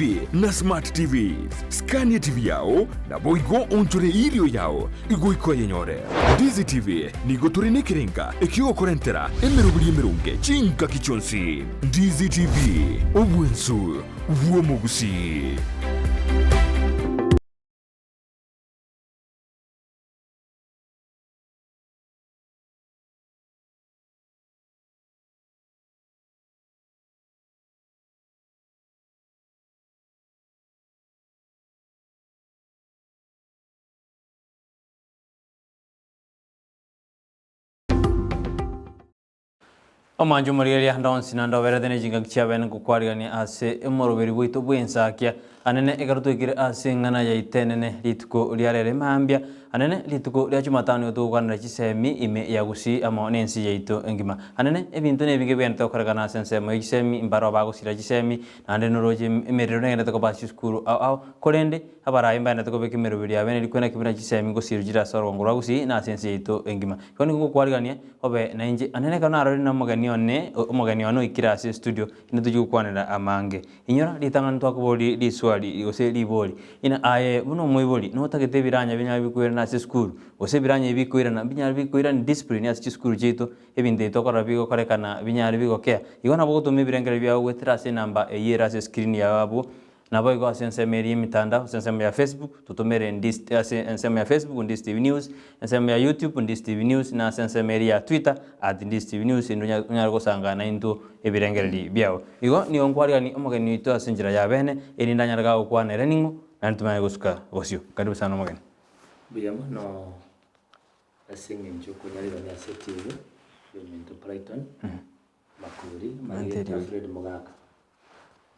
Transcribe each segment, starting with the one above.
TV na Smart TVs. Scan etibi yao, naboigo oonchore erio yao goika oyenyore. Ndizi TV nigo tore nekerenga ekiogokorentera emeroberi emeronge chingaki chionsi. Ndizi TV, obwensu bw'omogusii. Omanche omorigereria ande onsi naende oberete ne chingaki chiabene nkokwarigania ase omoroberi bwaito bw'ensakia anene ekero twaikire ase eng'ana yaito enene rituko ria rero mambia anene rituko ria jumatano nigo togokwanera chisemi ime ya gusii amo nense yaito engima anene ebinto nebinge bigenderete gokorekana ase ensemo ye chisemi mbaro bagosira chisemi Naende noroche emerero negenderete koba ase chisukuru ao ao, korende abarai mbagenderete kobeka emeroberi yabo ere rikwe naki buna chisemi ngosiirwe chire ase orogongo rwa Gusii na ase ense yaito engima. Igo nigo ngokwarigania obe nainche ande nekero narorire na omogeni one omogeni one oikire ase estudio inde tochie gokwanera amange. Inyora ritang'ani twakoboria riswali gose ribori, ina aye buna omoibori notagete ebiranya binyare bikoirana ase esukuru gose ebiranya ebi bikoirana mbinyare bikoirani discipline ase chisukuru chiaito Ebinto ebi tokorora bigokorekana binyare bigokea. Igo nabo ogotoma ebirengererio biao goetera ase enamba eyio ere ase escreen yao abwo. Naboigo ase ensemo eria y'emitandao, ase ensemo ya Facebook, totomere Ndisi ase ensemo ya Facebook Ndisi TV News, ensemo ya YouTube Ndisi TV News, na ase ensemo eria ya Twitter at Ndisi TV News erinde onya onyare gosanga naintwe ebirengererio biao. Igo nigo nkwarigani omogeni oito ase enchera ya bene, erinde anyare gagokwana ere ning'o, naende tomanye gosuka bosio. Karibu sana omogeni. Mbuya mono. Ase engencho okonyarirania ase etibi y'ominto Brighton Makori, amarieta Fred Mogaka,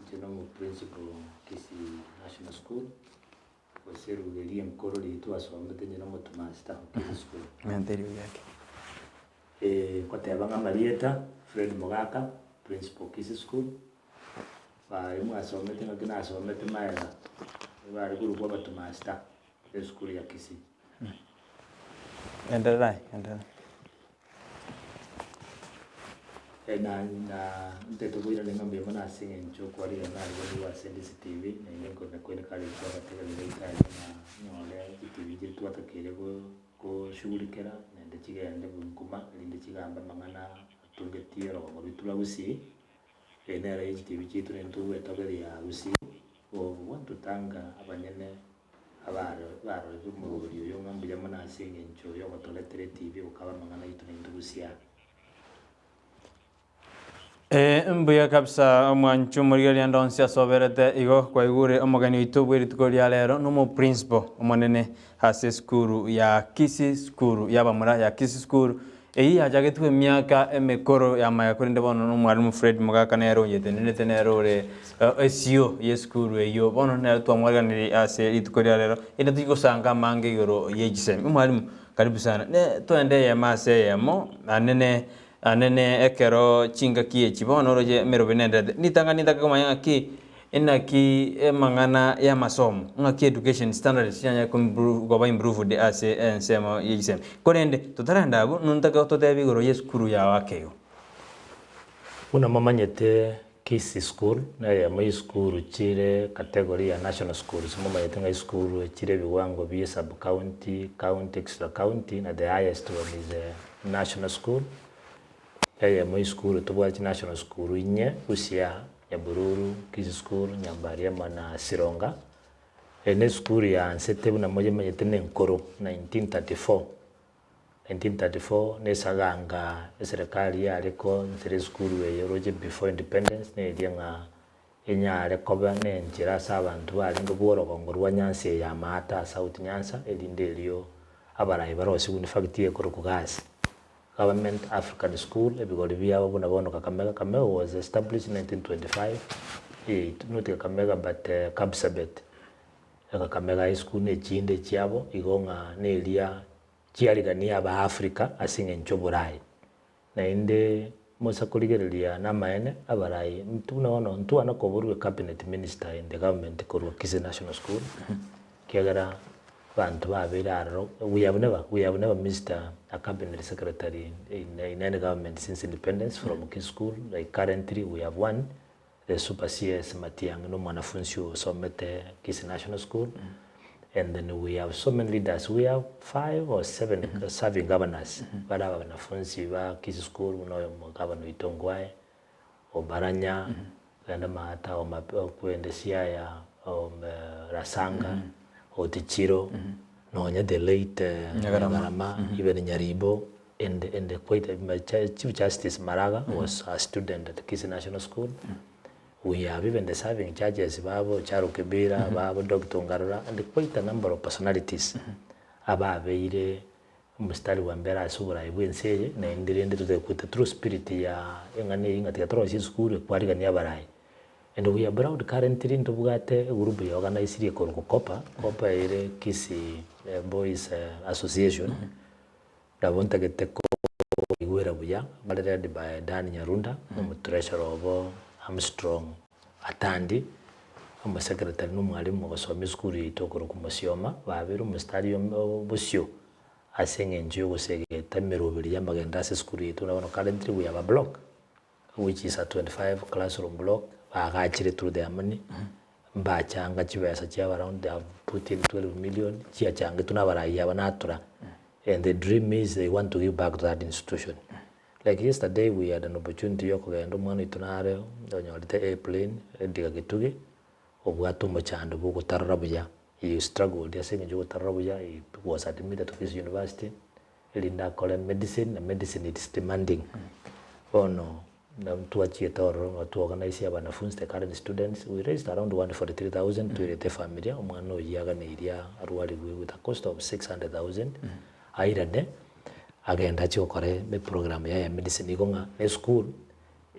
inche na omoprinciple Kisii National School, gose eruga eria enkoro riria twasomete inche na omotumaster o Kisii School. Goteba ng'a amarieta Fred Mogaka, principal Kisii School, baria mwasomete ng'aki nasomete maega, bare korokwa abatumaster b'esukuru ya Kisii. Enderera aye, enderera. Na na ntete koirana ng'a mbuya mono ase eng'encho okwarigana nariganigwe ase Ndisi TV, naende nkoenda koencourage abategereri baito aria ng'a nyore chitibi chiria twatakeire go goshughulikera naende chigende nkuma erinde chigambe amang'ana atungetie orogongo rwaito rwa Gusii, eye nero ye chitibi chiaito naende togwetogeria Gusii, bono ntotanga abanyene. Abarorire omorwoti oyo ng'a mbuya mono ase engencho y'ogotoretera etibi gokaba amang'ana aito naintwe gusii aa. Ee, mbuya kabisa omwancho omorigereria ande onsi ase oberete igo kwaigure omogeni oito bwe rituko ria rero nomoprinciple omonene ase esukuru ya Kisii School y'abamura ya Kisii School Eyio yachagetwe emiaka emekoro y'amaya korende bono nomwalimu Fred Mogaka nere oyetenenete nere ore esio y'esukuru eyio bono nere twamwariganirie ase rituko ria rero erinde tochie gosanga amange igoro ye chisemi. Omwalimu karibu sana ne toende eyemo ase eyemo anene anene ekero chingaki echi bono oroche emeroberio nenderete ritang'ani ntake komanya ng'aki Inaki amang'ana y'amasomo, ng'aki education standards chianyare koba improved ase ensemo ye chisemi. Korende totarenda abwo, nontake ototebie igoro y'esukuru yao ake igo. Buna momanyete Kisii School neyemo y'esukuru chire category ya national schools, momanyete ng'a esukuru chire ebiwango bie sub county, county, extra county na the highest one is national school. Eyemo y'esukuru tobwate chinational school inye, Busia, Nyabururu, Kisii School, Nyambariema na Sironga. Eye nesukuru yaansete buna moyemanyete nenkoro 1934, 1934 nesaganga eserekari yare konsera esukuru eye oroche before independence neria ng'a enyare koba nenchera ase abanto barenge bw'orogongo rwa Nyanza eye ya Maata South Nyanza erinde erio abarai barosigwe in fact ekorokwa gasi. Government African School, ebigori biabo buna bono Kakamega, Kakamega was established in 1925, eh, not Kakamega but Kapsabet, Kakamega High School na echinde chiabo, igo ng'a neria chiarigania aba Africa ase eng'encho oborai. Naende mosa korigereria namaene abarai intwe buna bono ntwana koborwa ecabinet minister in the government korwa Kisii National School, Ekiagera abanto babeire aroro, we have never, we have never missed a, a cabinet secretary in, in any government since independence from Kisii school, like currently we have one. The super CS Matiang'i na omwanafunsi osomete Kisii National School and then we have so many leaders, we have five or seven serving governors bare abanafunsi ba Kisii School buna oyo omogavana oito Ongwae, Oparanya, ogende Maata, ogende Siaya, Rasanga, Otichiro, nonya the late Nyagarama, even Nyaribo and and quite Chief Justice Maraga was a student at Kisii National School, we have even the serving judges babo Charo Kibira, babo Doctor Ngarora and quite a number of personalities ababeire Omositari bwa mbere ase oboraai bw'ense eye, naende rende totekwete true spirit ya eng'ana eyio ng'a tiga torosie esukuru ekwarigania abarai. And we are proud currently ntobwate egroup ya organisirie ekorokwa COPA, COPA ere Kisii Boys Association, nabo ntagete koigwera buya, bare led by Dan Nyarunda, omotreasurer obo Armstrong Atandi, omosecretary na omwalimu ogosomia esukuru yaito okorokwa Mosioma, babeire omositari bosio ase eng'encho y'ogosegeta emeroberi y'amagendo ase esukuru yaito buna bono currently we have a block which is a 25 classroom block baagachire through their money, mbachanga chibesa chiabo around they have put in 12 million chiachangetwe na abarai aba natura and the dream is they want to give back to that institution. Like yesterday we had an opportunity yokogenda omwana oito nare onyorete A plane Edgar Gitugi obwate omochando bwa ogotarora buya he struggled ase eng'encho yogotarora buya he was admitted to Kisii University erinde akore medicine na medicine it's demanding bono ntwachiete ororo ng'a twa organise abanafunzi the current students we raised around 143,000 toirete efamilia omwana oyio aganeirie arwarigwe with a cost of 600,000 airane agende achie gokora eprogram yaye ya medicine igo ng'a na esukuru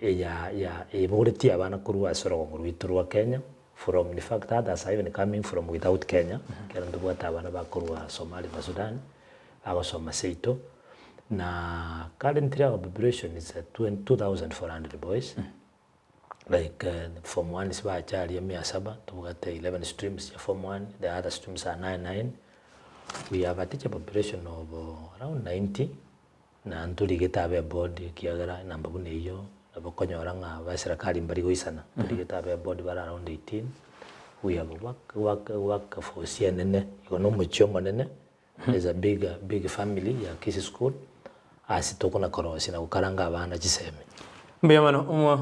eya ya ebogoretie abana korwa ase orogongo rwaito rwa Kenya from in fact others are even coming from without Kenya ekero ntobwate abana bakorwa Somalia na Sudan bagosoma seito na currently our population is 2400 boys like form one ase bacha aria mia saba tobwate 11 streams chia form one the other streams are nine nine We have a teacher population of around 90, na ntorigete abe eboard ekiagera enamba buna eyio nabo okonyora ng'a abaserikali mbari goisana, ntorigete abe eboard bare around 18, we have work work work force enene, igo na omochie omonene, is a big big family ya Kisii school, ase tokona korosia na gokaranga abana chisemi. Mbuya mono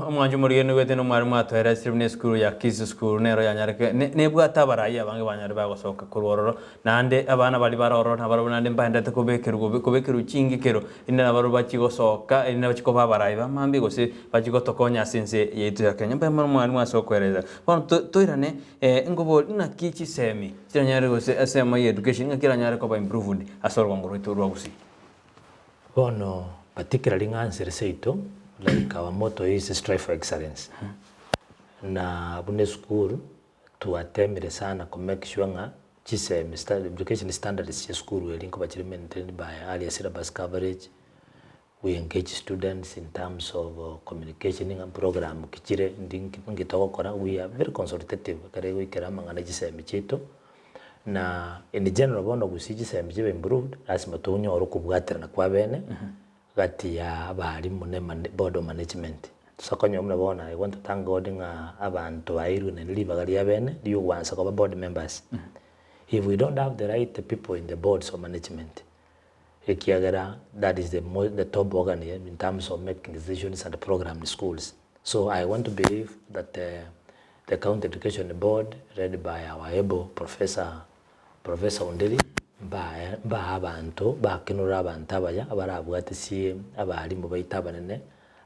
omwancho omorigeni ogwete na omwarimu atoeresire buna esukuru ya Kisii School nero yanyareke nebwate abarai abange banyare bagosoka korwa ororo naende abana baria bare ororo nabarabwo naende mbaenderete kobekerwa kobekerwa chingikero erinde nabarabwo bachie gosoka erinde bachie koba abarai ba mambia gose bachie gotokonya ase ense yaito ya Kenya. Mbuya mono omwarimu ase okoeresa. Bono toirane nkobori ng'aki chisemi chiranyare gose esemo ya education ng'aki eranyare koba improved ase orogongo rwaito rwa Gusii. Bono particularly ng'a nsere seito like our motto is strive for excellence na buna esukuru twatemire sana ko make sure ng'a chisemi education standards chia esukuru eri nkoba chire maintained by earlier syllabus coverage, we engage students in terms of communication ng'a program ki chire ndi nki togokora we are very consultative ekero egoikera amang'ana ya chisemi chiaito. Na in general bono gusii chisemi chibe improved lasima tonyore okobwaterana kwa bene gati ya abalimu ne mane board of management. Tosa konyora buna bono I want to thank God ng'a abanto bairwe naende ribaga ria bene riogwansa koba board members. If we don't have the right people in the boards of management, ekiagera that is the mo the top organ in terms of making decisions and program in schools. So I want to believe that the county education board led by our able professor Professor Onderi mbae mbae abanto bakenure abanto abaya abarabwatesie abalimu baito abanene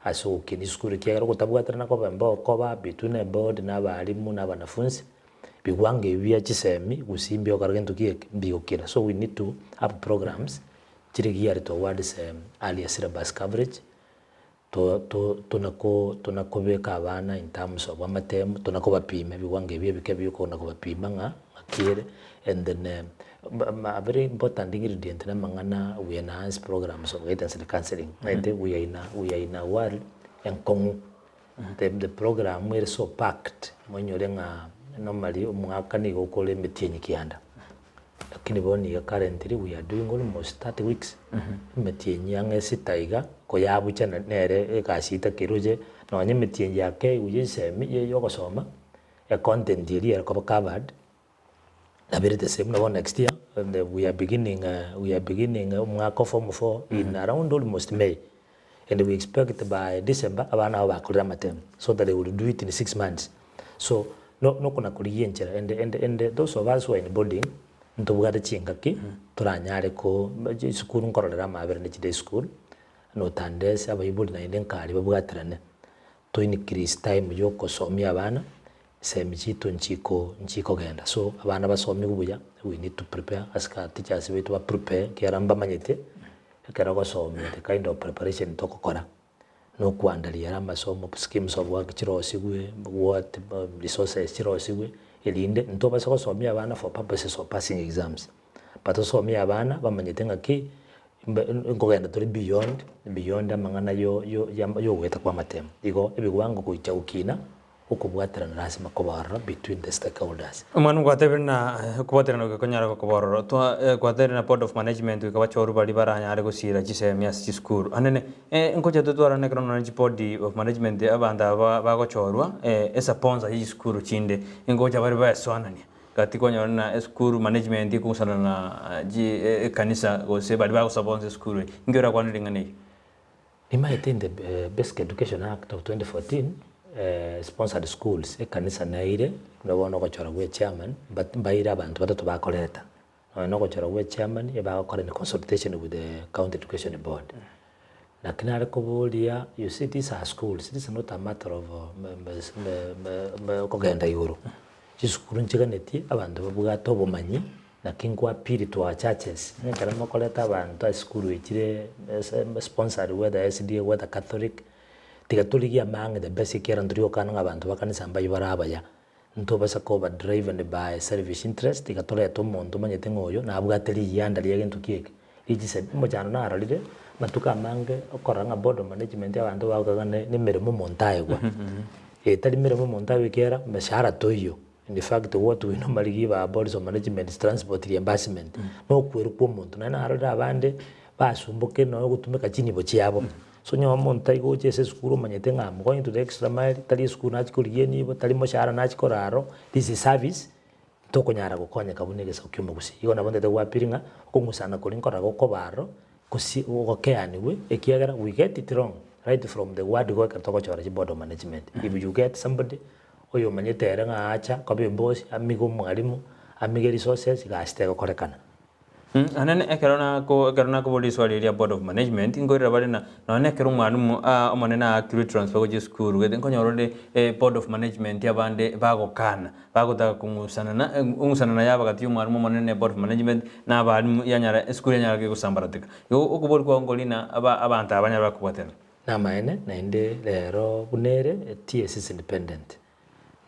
ase ogokina esukuru ekiagera ogotabwaterana kobe mbokoba between eboard na abalimu na abanafunsi bigwango ebi bia chisemi gose mbiokora gento ki eke mbigokira so we need to have programs chire geared towards earlier syllabus coverage. To to tona ko tona kobeka abana in terms of amatemu, tona kobapima ebiwango ebi ebike bikona kobapima ng'a ng'aki ere, and then a very important ingredient na amang'ana we enhance programs of guidance and counselling, omanyete we are in a we are in a world enkong'u, the the program ere so packed, monyore ng'a normally omwaka nigo okore emetienyi kianda. Lakini bono iga currently we are doing almost 30 weeks, emetienyi ang'e sita iga, koyabucha na nere egasi etakeire oche, nonye emetienyi ake eguya ensemi ya ogosoma, econtent eria ekoba covered, nabo ere the same nabo next year, we are beginning we are beginning omwaka o form four in around almost May, and we expect by December abana abo bakorire amatemo, so that they will do it in 6 months. So, no nokona korigia enchera and and and those of us who are in boarding, ntobwate chingaki toranyare ko chisukuru nkororera amabera ne chiday school, notandese abaibori naende nkare babwaterane, to increase time ya okosomia abana, esemi chiaito nchiko nchikogenda. So, abana basomigwe buya, we need to prepare ase ka teachers baito ba prepare ekiagera mbamanyete, ekero ogosomia the kind of preparation togokora. Na okwandaria ere amasomo, schemes of work chirosigwe, what resources chirosigwe, erinde ntobase gosomia abana for purposes of passing exams, but tosomie abana bamanyete ng'aki mbe nkogenda tore beyond beyond amang'ana yo yo ya yogoeta kwa amatemo. Igo ebiwango goicha gokina. Okobwaterana lasima kobe ororo between the stakeholders. Omwana gwatebire na okobwaterana goika konyara gokoba ororo. Twa gwatebire na board of management goika bachorwe baria baranyare gosiira chisemi ase chisukuru. Anene ngocha totwarane ekero nonya chiboard of management abanto aba bagochorwa esuponsor ye chisukuru chinde ngocha bare baesoanania. Gati kwanyora na esukuru management ekogusana na chi ekanisa gose baria bagosuponsor esukuru eye. Inki orakwane ring'ana eri? Nimaete in the Basic Education Act of 2014, sponsored schools, ekanisa naire, buna bono ogochora gwa echairman, but mbaire abanto batato bakoreta. Nonya na ogochora gwa echairman, ebagokora in consultation with the county education board. Naki nare koboria, you see these are schools, this is not a matter of okogenda igoro. Chisukuru nchiganetie abanto babwate obomanyi, Naki nkwa appeal to our churches, ng'a ekero mokoreta abanto ase esukuru echire sponsored whether SDA whether Catholic, tiga torigie among the best ekiagera ntori gokana ng'a abanto ba kanisa mbaywo bare abaya. Ntobasa koba driven by selfish interest, tiga torete omonto omanyete ng'a oyo nabwate riyianda ria gento ki eke, richise. Omochando narorire, amatuko amange okorora ng'a board of management abanto bagokaga ng'a ne emeremo omonto aegwa. Tari meremo omonto aegwa ekiagera meshahara toiyo. In fact what we normally give our boards of management is transport reimbursement, na okwerwa kwa omonto. Naende narorire abande basumbokire nonya ogotumeka chinibo chiabo. So onye omonto tari gocha ase esukuru omanyete ng'a am going to the extra mile, tari esukuru nachia korigia enibo, tari moshahara nachia korora aro, this is service, ntokonyara gokonyeka buna egesaku kia omogusii. Igo nabo ntagete go appeal ng'a okong'usana koria nkorora gokoba aro, gose gokeanigwe ekiagera we get it wrong right from the word go ekero togochora chiboard of management. If you get somebody Oyomanyete ere ng'a aacha koba ebosi, amige omwalimu, amige resources, gasi tegokorekana. Anene ekero nako ekero nakoboria riswali eria board of management, nkoirera bare na nonye ekero omwalimu omonene aakirwe transfer gochia esukuru gete nkonyora ore board of management abande bagokana, bagotaka kong'usanana ong'usanana yaba gati ya omwalimu omonene ne board of management na abalimu yanyara esukuru yanyara gegosambaratika. Igo okoboria kwao nkori ng'a aba abanto aba banyare bakobwaterana. Namaene, naende rero buna ere, TSC is independent.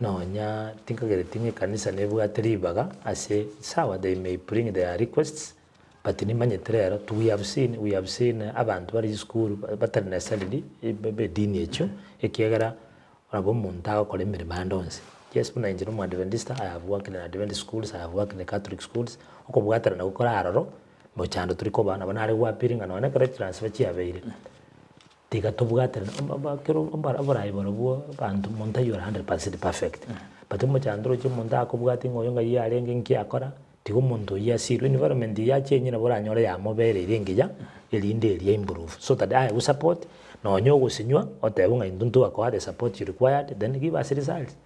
Nonya tinkagereti ng'a ekanisa nebwate ribaga ase sawa they may bring their requests, but nimanyete rero we have seen, we have seen abanto bare chisukuru batari necessarily be edini echio, ekiagera nabo omonto agokora emeremo ande onsi. Yes buna inche na omoadventista, I have worked in Adventist schools, I have worked in Catholic schools, okobwaterana gokore aroro, Mochando tori koba nabo nare gwa appeal ng'a nonya ekero chitransfer chiabeire, tiga tobwaterane kero oborai borobwo abanto omonto taiyo ore 100% perfect, but omochando oroche omonto akobwatia ng'a oyo ng'ai arenge nki akora, tiga omonto oyio asirwe environment eyio achenye nabo oranyore yamobereire engiya, erinde eria improve so that aye gosupport nonya ogosinywa otebe ng'a intwe ntwakoa the support you required then give us results.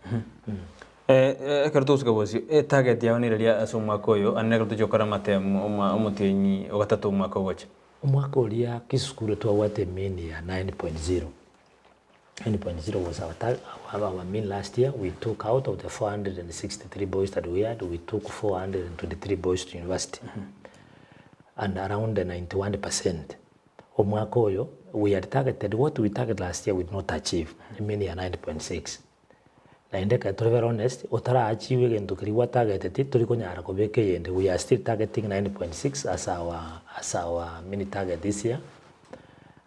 Ekero togosuka bosio, etarget yao nere ase omwaka oyo, aande ekero tochia gokora amatemo omwa omotienyi ogatato omwaka ogocha. Omwaka oria kisukuru twabwate emean ya 9.0, 9.0 was our tar our our mean last year, we took out of the 463 boys that we had, we took 423 boys to university and around 91%. Omwaka oyo we had targeted what we targeted last year we did not achieve, emean ya 9.6. Naende ekero tore very honest, otaraachieve egento keria gwatageteti, tori konyara kobeka eyende, we are still targeting 9.6 as our as our mini target this year.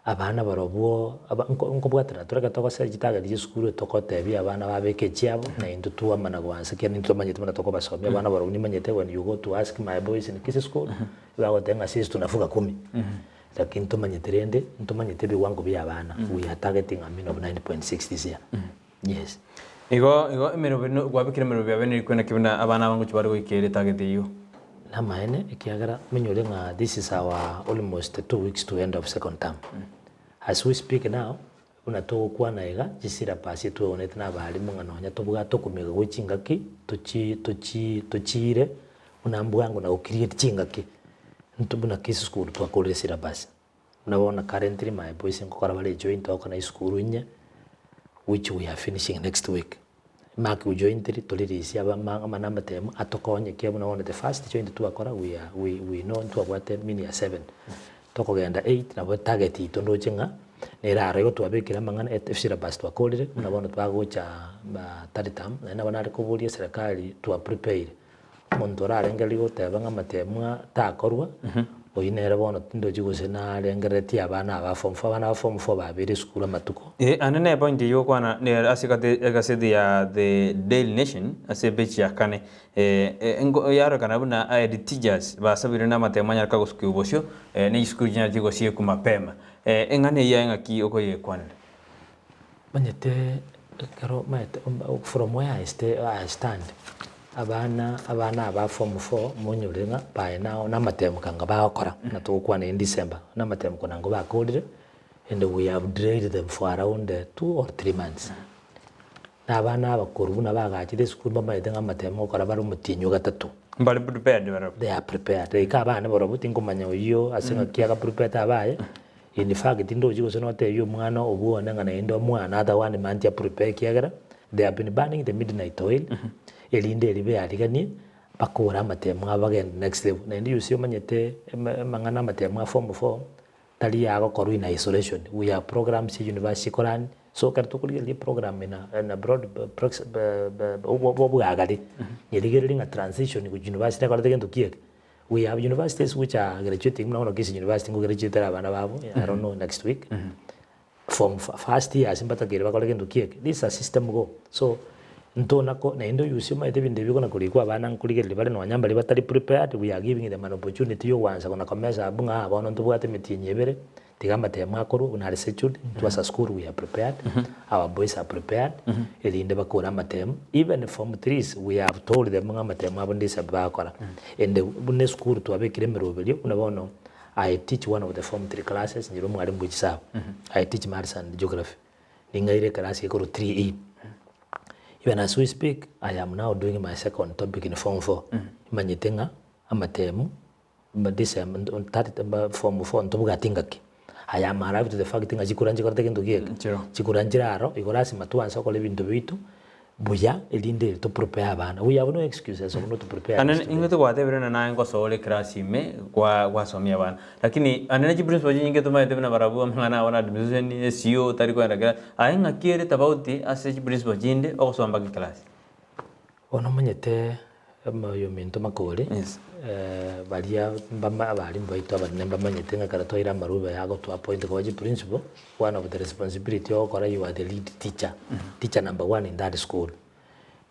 Abana barobwo aba nko nkobwatana tore ekero togosera chitageti chia esukuru togotebia abana babeke echiabo na intwe twamana goansa ekiagera intwe tomanyete buna tokobasomia abana barobwo nimanyete when you go to ask my boys in Kisii school, bagoteba ng'a sisi tunavuka kumi. Lakini ntomanyete rende, ntomanyete ebiwango bia abana, we are targeting a mean of 9.6 this year, yes. Igo igo emeroberi no gwabekire emeroberi yabe nerikwe naki buna abana aba ngochia bare goika ere target eyio. Namaene ekiagera monyore ng'a this is our almost 2 weeks to end of second term. As we speak now, buna togokwana iga, chisyllabus etweonete na abalimu ng'a nonya tobwate okomiga gwe chingaki tochi tochi tochiire buna mbwango na go create chingaki, intwe buna Kisii school twakorire syllabus. Buna bono currently my boys nkokora bare ejoint togokora na esukuru inye, which we are finishing next week. Mark jointly toririsia abama amana amatemo atokonye ekiagera buna bono the first joint twakora we are we we know ntwabwate mean ya seven. Tokogenda eight nabo etarget yaito ndoche ng'a nere aro igo twabekire amang'ana e syllabus twakorire buna bono twagocha third term naende nabo nare koboria eserekari twa prepare Omonto orarengererie goteba ng'a amateemwa takorwa, oyio nere bono tindochi gose narengereretie abana aba form four, abana ba form four babeire esukuru amatuko. Ee, ande ne point eyio gokwana nere ase egate egaseti ya The Daily Nation ase epeji ya kane eh, engo yarorekana buna head teachers basabirwe na amatemo anyare kagosukiwa bosio eh, ne chisukuru chinyare chigosiekwa mapema. Eh, eng'ana eyio aye ng'aki okoyekwanera? Omanyete ekero omanyete from where I stay I stand, abana abana aba form four monyore ng'a by now namatemuka anga bagokora buna togokwana in December, namatemuko nangwo bakorire and we have delayed them for around 2 or 3 months. Na abana abakoro buna bagachire esukuru mbamanyete ng'a amatemo gokora bare omotienyi o gatato. Mbare prepared barabwo. They are prepared. Goika abana barobwo tinkomanya oyio ase ng'aki aga prepared abaye, in fact ndochi gose notebie omwana obwo one ng'a naende omwana ata one month a prepare ekiagera they have been burning the midnight oil erinde erio beariganie bakore amatemo abo bagende next level. Naende you see omanyete ema amang'ana amatemo a form four tari yagokorwa in isolation, we have programs chia university chikorani, so ekero tokorigereria eprogram in a in a broad obwagare, nyerigereria ng'a transition gochia university ekorete gento ki eke. We have universities which are graduating buna bono Kisii University nigo graduatere abana babo, I don't know next week, from first years mbatakeire bakore gento ki eke, this is a system go. So, ntona ko naende oyusie omanyete ebinto ebi bikona korikwa abana nkorigereria bare nonya mbaria batari prepared, we are giving them an opportunity ya ogoansa kona komesa abwo ng'a bono ntobwate emetienyi ebere, tiga amatemo akorwe buna are scheduled, intwe as a school we are prepared, our boys are prepared, erinde bakore amatemo, even form threes we have told them ng'a amatemo abo ndise bagokora, and buna esukuru twabekire emeroberio buna bono I teach one of the form three classes nchire omwalimu bwe chisabu, I teach maths and geography, ning'aire eclass ekorwa 3E. Even as we speak, I am now doing my second topic in form four, imanyete ng'a amatemo December form four ntobwati ngaki. I am alive to the fact ng'a chikura nchikorete gento ki eke? Nchero. Chikura nchire aro, igo lasima twanse gokora ebinto biaito buya erinde to prepare abana. We have no excuses of not preparing Ande students. ingwe twatebire ng'a naye ngosoa ore eclass ime kwa gwasomia abana lakini ande ne chiprinciple chinyinge tomaete buna barabwo amang'ana abo na administration esio otari kogenda class aye ng'aki ere tofauti ase chiprinciple chinde ogosoa mpaka eclass. Bono omanyete oyominto makori, Yes. baria mbama abalimu baito abanene mbamanyete ng'a ekero twaire amarube aya agoto appoint koba chiprinciple, one of the responsibility ogokora you are the lead teacher, teacher number one in that school.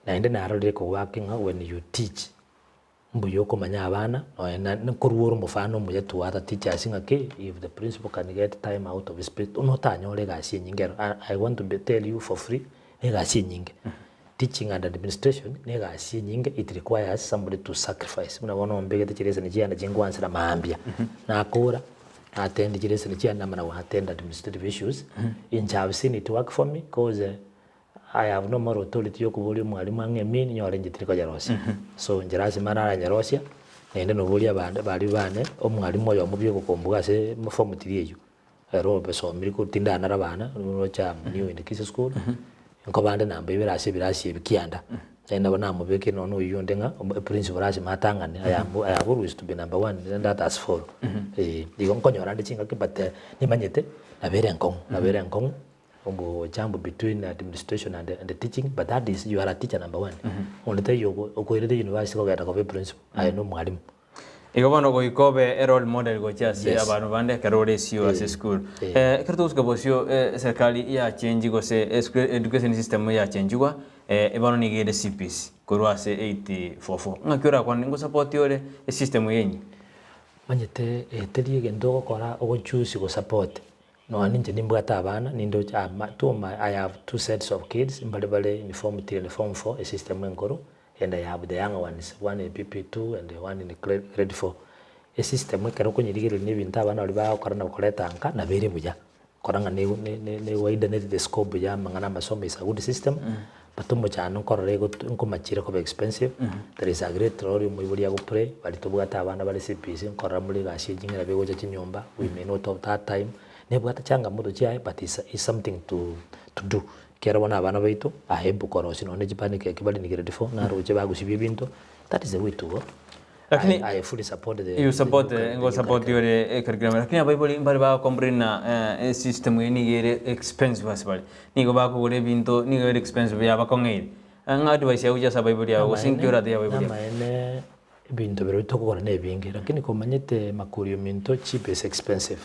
Naende narorire kobwaki ng'a when you teach, mbuya okomanya abana nonya na nkorwa ore omofano omuya to other teachers ng'a ki, if the principal can get time out of his busy notanyore egasi enyinge ero, I want to be tell you for free, na egasi enyinge. Teaching and administration na egasi enyinge it requires somebody to sacrifice buna bono ombegete chileseni chiane chinkwansera mambia, nakora na attend chileseni chiane namana go attend administrative issues, inche have seen it work for me cause I have no moral authority ya okoboria omwalimu ang'e emini nyore inche tiri konyerosia. So inche lasima naranyerosia, naende noborie abande baria bane, omwalimu oyomo bia ogokomboka ase form three eywo, ere obesomire korwa tindanara abana, roche am new in Kisii school, nkobande namba ibere ase ebirasi ebi kianda, naende nabo namobekire nonya oyio onde ng'a eprinciple lasima atang'ane, I am I have always to be number one rende others follow, eh. Igo nkonyora nde chingaki but nimanyete, nabo ere enkong'u, nabo ere enkong'u. Ogochamba between administration and and teaching but that is you are a teacher number one. Onde taiyo okoirete university kogenda koba eprinciple, aye na omwalimu. Igo bono goika obe e role model gochia ase Yes. abanto bande ekero ore esio ase esukuru. Eh. Eh, ekero togosuka bosio eserikali yachengi gose esukuru education system yachengiwa, bono nigo ere CBC korwa ase 844. Ng'aki orakwane ngosapoti ore esystem eye enyia? Omanyete teri egento ogokora ogochoose gosupport, nonya ninche nimbwate abana nindoche ama two my I have two sets of kids mbare bare in form three and form four esystem enkoro and I have the younger ones, one in PP two and one in grade four. Esystem ekero okonyerigereria na ebinto abana baria bagokora na koreta nka nabo ere buya, kora ng'a ne the scope ya amang'ana amasomo is a good system, but omochando nkorora egotu nkomachire koba expensive, there is a great role omoibori ago play, baria tobwate abana bare CBC nkorora more egasi enyinge nabo egocha chinyomba, we may not have that time, nebwate changamoto chiaye but is is something to to do. Ekiagera bono abana baito aye korosia nonya ne chipancake bare in grade four naroche bagosibia ebinto, that is the way to go. Lakini I, I fully support the, you support the, the, ngo support yore curriculum lakini abaibori mbare bagocomplain na system eye nigo ere expensive ase bare nigo bakogora ebinto nigo ere expensive yabakong'eire ng'a advice yago gochia ase abaibori aba gose inki oratebie abaibori aba? Namaene ebinto biria tokogora na ebinge lakini komanyete makori ominto cheap is expensive.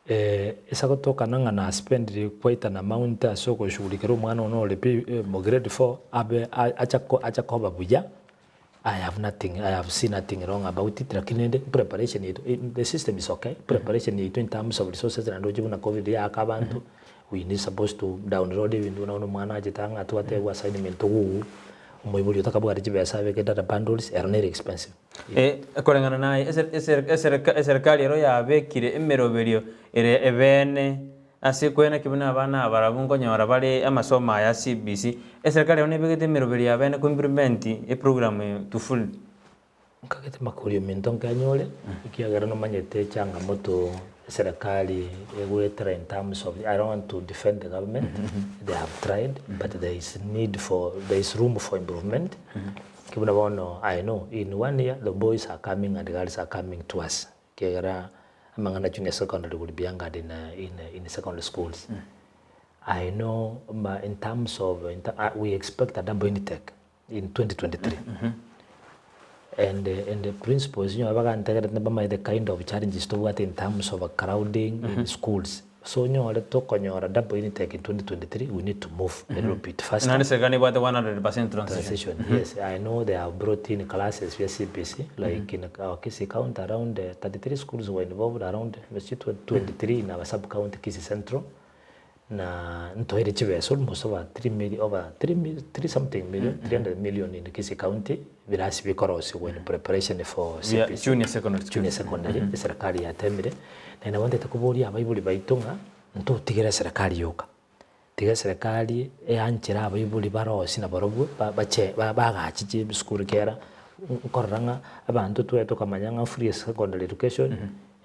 Ase gotokana ng'a na spendire quite an amount ase ogoshughulikera omwana one ore pi mo grade four abe acha acha koba buya, I have nothing, I have seen nothing wrong about it lakini rende preparation yaito the system is okay, preparation yaito in terms of resources naende oche buna covid yaaka abanto, we need supposed to download ebinto buna bono omwana achete ang'e atwate assignment ogogo, omoibori otakabwati chibesa abeke data bundles, ero nere expensive. Koreng'ana naye, eserekari ero yabekire emeroberio ere ebeene ase koenaki buna abana abarabwo nkonyora bare amasomo aya a CBC. Eserekari ero nebegete emeroberio ya beene koimplement eprogram eye to full. Nkagete makori ominto nkenyore, ekiagera nomanyete changamoto eserekari egoetera in terms of, I don't want to defend the government, they have tried but there is need for, there is room for improvement. Ki buna bono I know in one year the boys are coming and girls are coming to us ekiagera amang'ana junior secondary will be anchored in in in secondary schools. I know ma in terms of in we expect a double intake in 2023 and and the principals onye bagantegerete bamanye the kind of challenges tobwate in terms of crowding in schools. So onyore tokonyora double intake in 2023 we need to move a little bit faster. Naende serikali nebwate 100% transition. Transition, yes. I know they have brought in classes bia CBC like in our Kisii county around 33 schools were involved around 23 in our sub county Kisii Central na ntoire chibesa almost over 3 million over 3 mil 3 something million 300 million in Kisii county birasi bikorosigwa in preparation for Bia CBC. junior secondary school. Junior secondary eserekari yatemire Naye nabo ntete koboria abaibori baito ng'a ntotigere eserekari yoka, tiga eserekari eanchere abaibori barosie nabarobwo ba- bache bagache chisukuru ekiagera nkorora ng'a abanto twaye tokamanya ng'a free secondary education,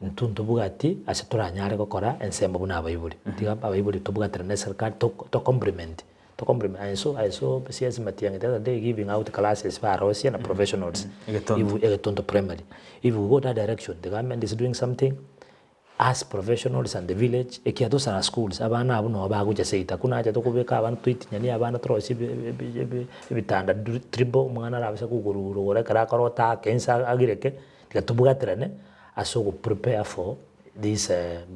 intwe ntobwati ase toranyare gokora ensemo buna abaibori. Tiga abaibori tobwaterane na eserekari to- to compliment. To compliment I saw I saw CS Matiang'i the other day giving out classes barosie na professionals Egetonto. If Egetonto primary. If we go that direction the government is doing something us professionals and the village ekiagera tosara schools abana abwo nabo bagocha seito hakuna haja tokobeka abana toitinyanie abana torosie ebi ebi ebi ebitanda triple omwana arabase kogorwa ekero akorota ake inse agireke tiga tobwaterane ase ogo prepare for This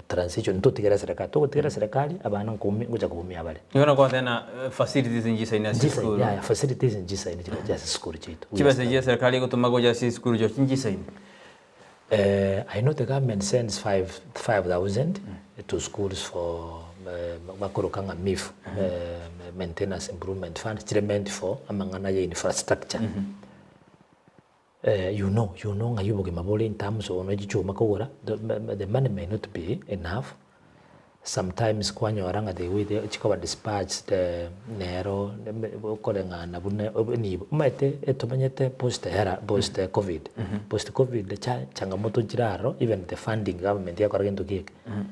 transition ntotigere serikali, togotigera serikali abana nkoumia ngocha koumia bare. Nigo nokogoteba ng'a facilities nchisaine ase Nchisaine, chisukuru. yaya facilities nchisaine chigocha ase chisukuru chiaito. We Chibesa chia serikali egotoma gocha ase chisukuru chiao chinchisaine? I know the government sends five 5000 to schools for bakoroka ng'a MIF, maintenance improvement fund, chire meant for amang'ana ya infrastructure. You know, you know ng'ai obogima bore in terms of ne chichuma kogora, the the money may not be enough, sometimes kwanyora ng'a the way they chikoba dispatched nero okoreng'ana buna enibo, omanyete etomanyete post era post covid, post covid cha changamoto nchire aroro even the funding government yakora gento ki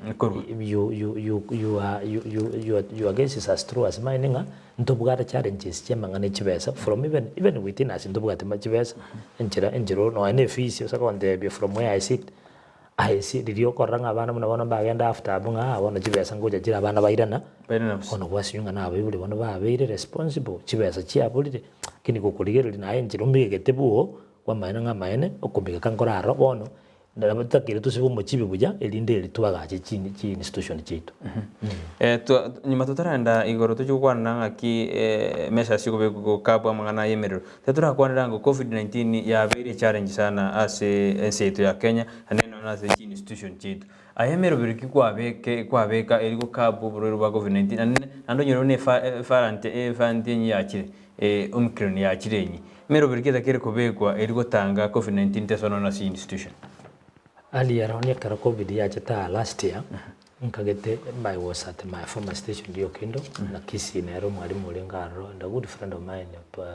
eke, you you you you are you you your your guess is as true as mine ng'a. Ntobwate challenges chi'amang'ana e chibesa from even even within us ntobwate ma chibesa enchera enchera oro nonya na efees ase ogontebia from where I sit I see riria okorora ng'a abana buna bono mbagende after abwo ng'a aa bono chibesa ngocha chire abana bairana Bairana bosa. bono gwasinywa ng'a na abaibori bono babeire responsible chibesa chiaborire lakini gokorigereria naye enchera omegete boo. Kw'amaene ng'a amaene, okomigeka nkore aroro bono, nabo totakeire tosibe omochibi buya, erinde eri twagache chi chi institution chiaito. Twa nyuma totarenda igoro tochie gokwana ng'aki measures chikobekwa gokabwa amang'ana aya emerero, tiga torakwanera ng'a covid 19 yabeire echallenge sana ase ense yaito ya Kenya, naende nonya ase chi institution chiaito. Aye emeroberi ki kwabeke kwabeka eri gokabwa oborwaire bwa covid 19 naende naende onyore buna efa efarante efanti enye yachire Omicron yachire enye. Emeroberi ki etakere kobekwa eri gotanga covid 19 tesoa nonya ase institution? Earlier on ekero covid yachete aa last year, nkagete I was at my former station Riokindo, na Kisii nere omwalimu orenge aroro and a good friend of mine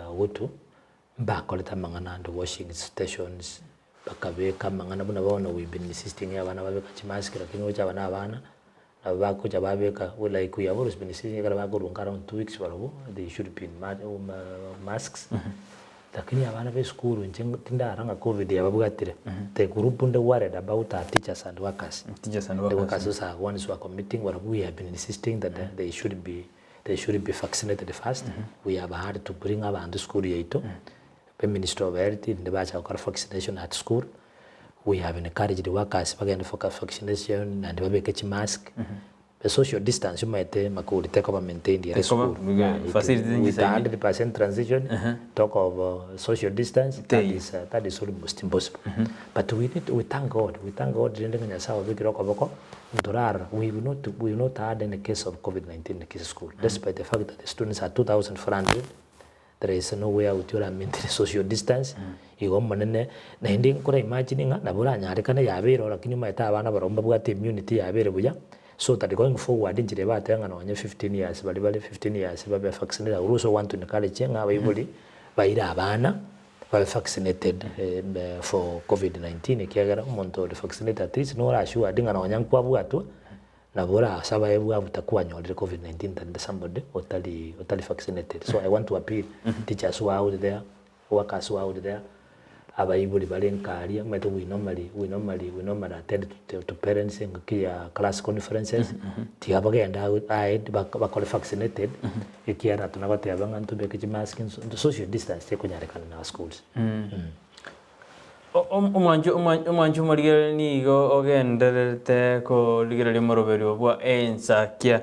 Ogutu, mbakorete amang'ana and washing stations, bakabeka amang'ana buna bono we've been insisting abana babeka chimask lakini gocha aba na abana, nabo bagocha babeka like we have always been insisting ekero bakorwa around 2 weeks barobwo they should be in masks, lakini abana ba esukuru inche tindarora ng'a covid yababwatire, the group nde worried about are teachers and workers, Teachers and the workers. workers those are ones who are committing barobwo we have been insisting that they should be they should be vaccinated first, we have had to bring abanto esukuru yaito, be ministry of health rinde bacha gokora vaccination at school, we have encouraged workers bagende for vaccination naende babeke chimask, the social distance omanyete makori tekoba maintained ere Tekoba, esukuru. Yeah, it facilities with nchisaini. 100% transition, talk of social distance, that Teiyo. is, that is almost impossible. But we need, we thank God, we thank God rende ng'a Nyasaye obekire okoboko, ntorarora, we have not, we have not had any case of covid 19 in Kisii school, despite the fact that the students are 2400, There is no way out ora maintain social distance, igo omonene, naende nkora imagine ng'a nabo oranyarekane yabeire oo lakini omanyete abana barobwo mbabwate immunity yabeire buya, so that going forward inchera ebatebe ng'a nonye 15 years baria bare 15 years babe vaccinated, I would also want to encourage ng'a abaibori baire abana babe vaccinated for covid 19 ekiagera omonto ore vaccinated at least nore assured ng'a nonya nkwabwatwa. Nabo orase abaebwa abwo takwanyorire covid 19 than the somebody otari otari vaccinated so I want to appeal teachers who are out there, workers who are out there, abaibori bare nka aria omanyete we normally we normally we normally attend to to parents engaki ya class conferences tiga bagende ahead bakore vaccinated ekiagera tonagoteba ng'a ntobeke chimask social distance tekonyarekana in our schools. Omwancho omwancho omorigereria nigo ogendererete korigereria omoroberio bwa ensakia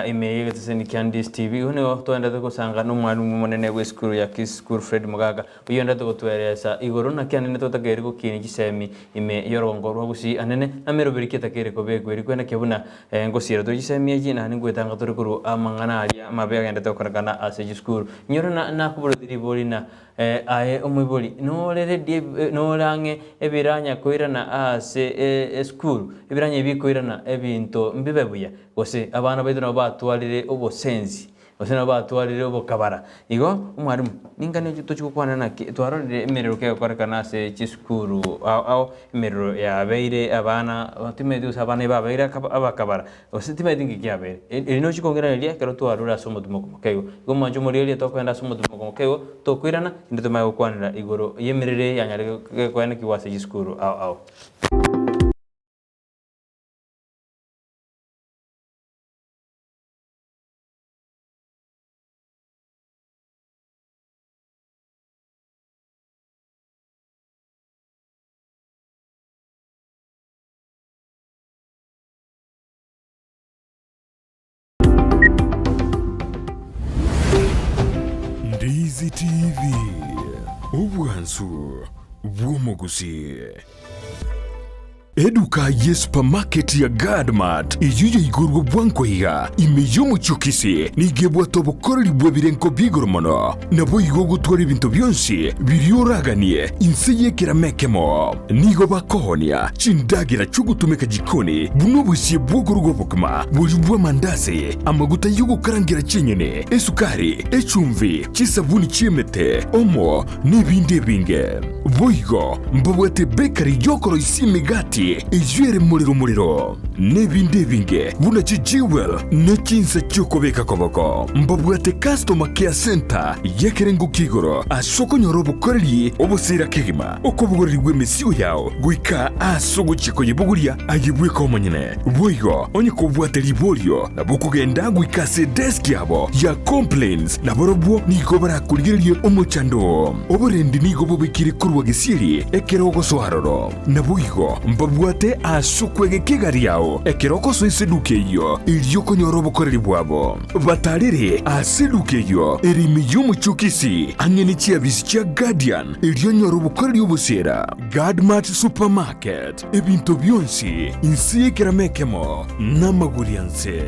ime y'egeteseni kia Ndisi TV. Igo nigo toenderete gosanga n'omwalimu omonene bw'esukuru ya Kisii School Fred Mogaka oyio oenderete gotweresa igoro naki anene totakeire gokinia chisemi ime y'orogongo rwa Gusii anene na meroberi ki etakeire kobekwa eri kwenekia buna ngosiera tore chisemi echi naende ngwetanga tore korwa amang'ana aria amabe agenderete gokorekana ase chisukuru. Inyora nakoboretie ribori na Aye omoibori, nore ready nore ang'e ebiranya koirana ase esukuru, ebiranya ebi bikoirana ebinto mbibe buya, gose abana baito nabo batwarire obosensi, gose nabo batwarire obokabara. Igo omwalimu, ningani tochia gokwana naki, twarorire emerero kegokorekana ase chisukuru ao ao, emerero yabeire abana, timanyeti gose abana ebabeire abakabara. Gose timanyeti nki kiabeire. Eri nochia kong'iraneria ekero twarure ase omotimoko mokeigo. Igo mwanche omorigererie tokogenda ase omotimoko mokeigo, tokoirana, inde tomanye gokwanera igoro y'emerero eye yanyare koenekigwa ase chisukuru ao ao. Ndizi TV, obwansu bw'omogusii. Eduka ye supermarket ya Gadmart eyio yaigorwe bwango iga ime y'omochie o Kisii nigo ebwate obokoreri bw'ebirengo bi'igoro mono. Naboigo ogotwara ebinto bionsi biria oraganie inse y'ekerama ekemo. Nigo bakoonia chindagera chi'ogotumeka jikoni buna obosie bw'okoruga obokima, boria bw'amandasi, amaguta y'ogokarangera chinyeni, esukari, echumbi, chisabuni chi'emete, omo, n'ebinde ebinge. Boigo mbabwate bakery y'okoroisia emegati. Battery eyio ere morero morero, na ebinde ebinge buna chi jewel ne chinsa chi'okobeka koboko. Mbabwate Customer Care Centre y'ekerengo kia igoro ase okonyora obokoreri obosira kegima, okobogorerigwa emesigo yao goika ase ogochia koyebogoria aye bweka omonyene. Boigo onye kobwate riborio nabo okogenda goika ase edesk yabo ya complaints nabarobwo nigo barakorigererie omochando oo. Oborendi nigo bobekire korwa gesieri ekero ogosoa aroro. Naboigo mbabwate ase okwegeka egari yao ekero ogosoa eseduka eyio, erio okonyora obokoreri bwabo. Batarere ase eduka eyio ere ime y'omochie o Kisii, ang'e ne chiabisi chia Guardian, erio onyore obokoreri obosiera. Guardmart Supermarket, ebinto bionsi inse y'ekerama ekemo namagori anse.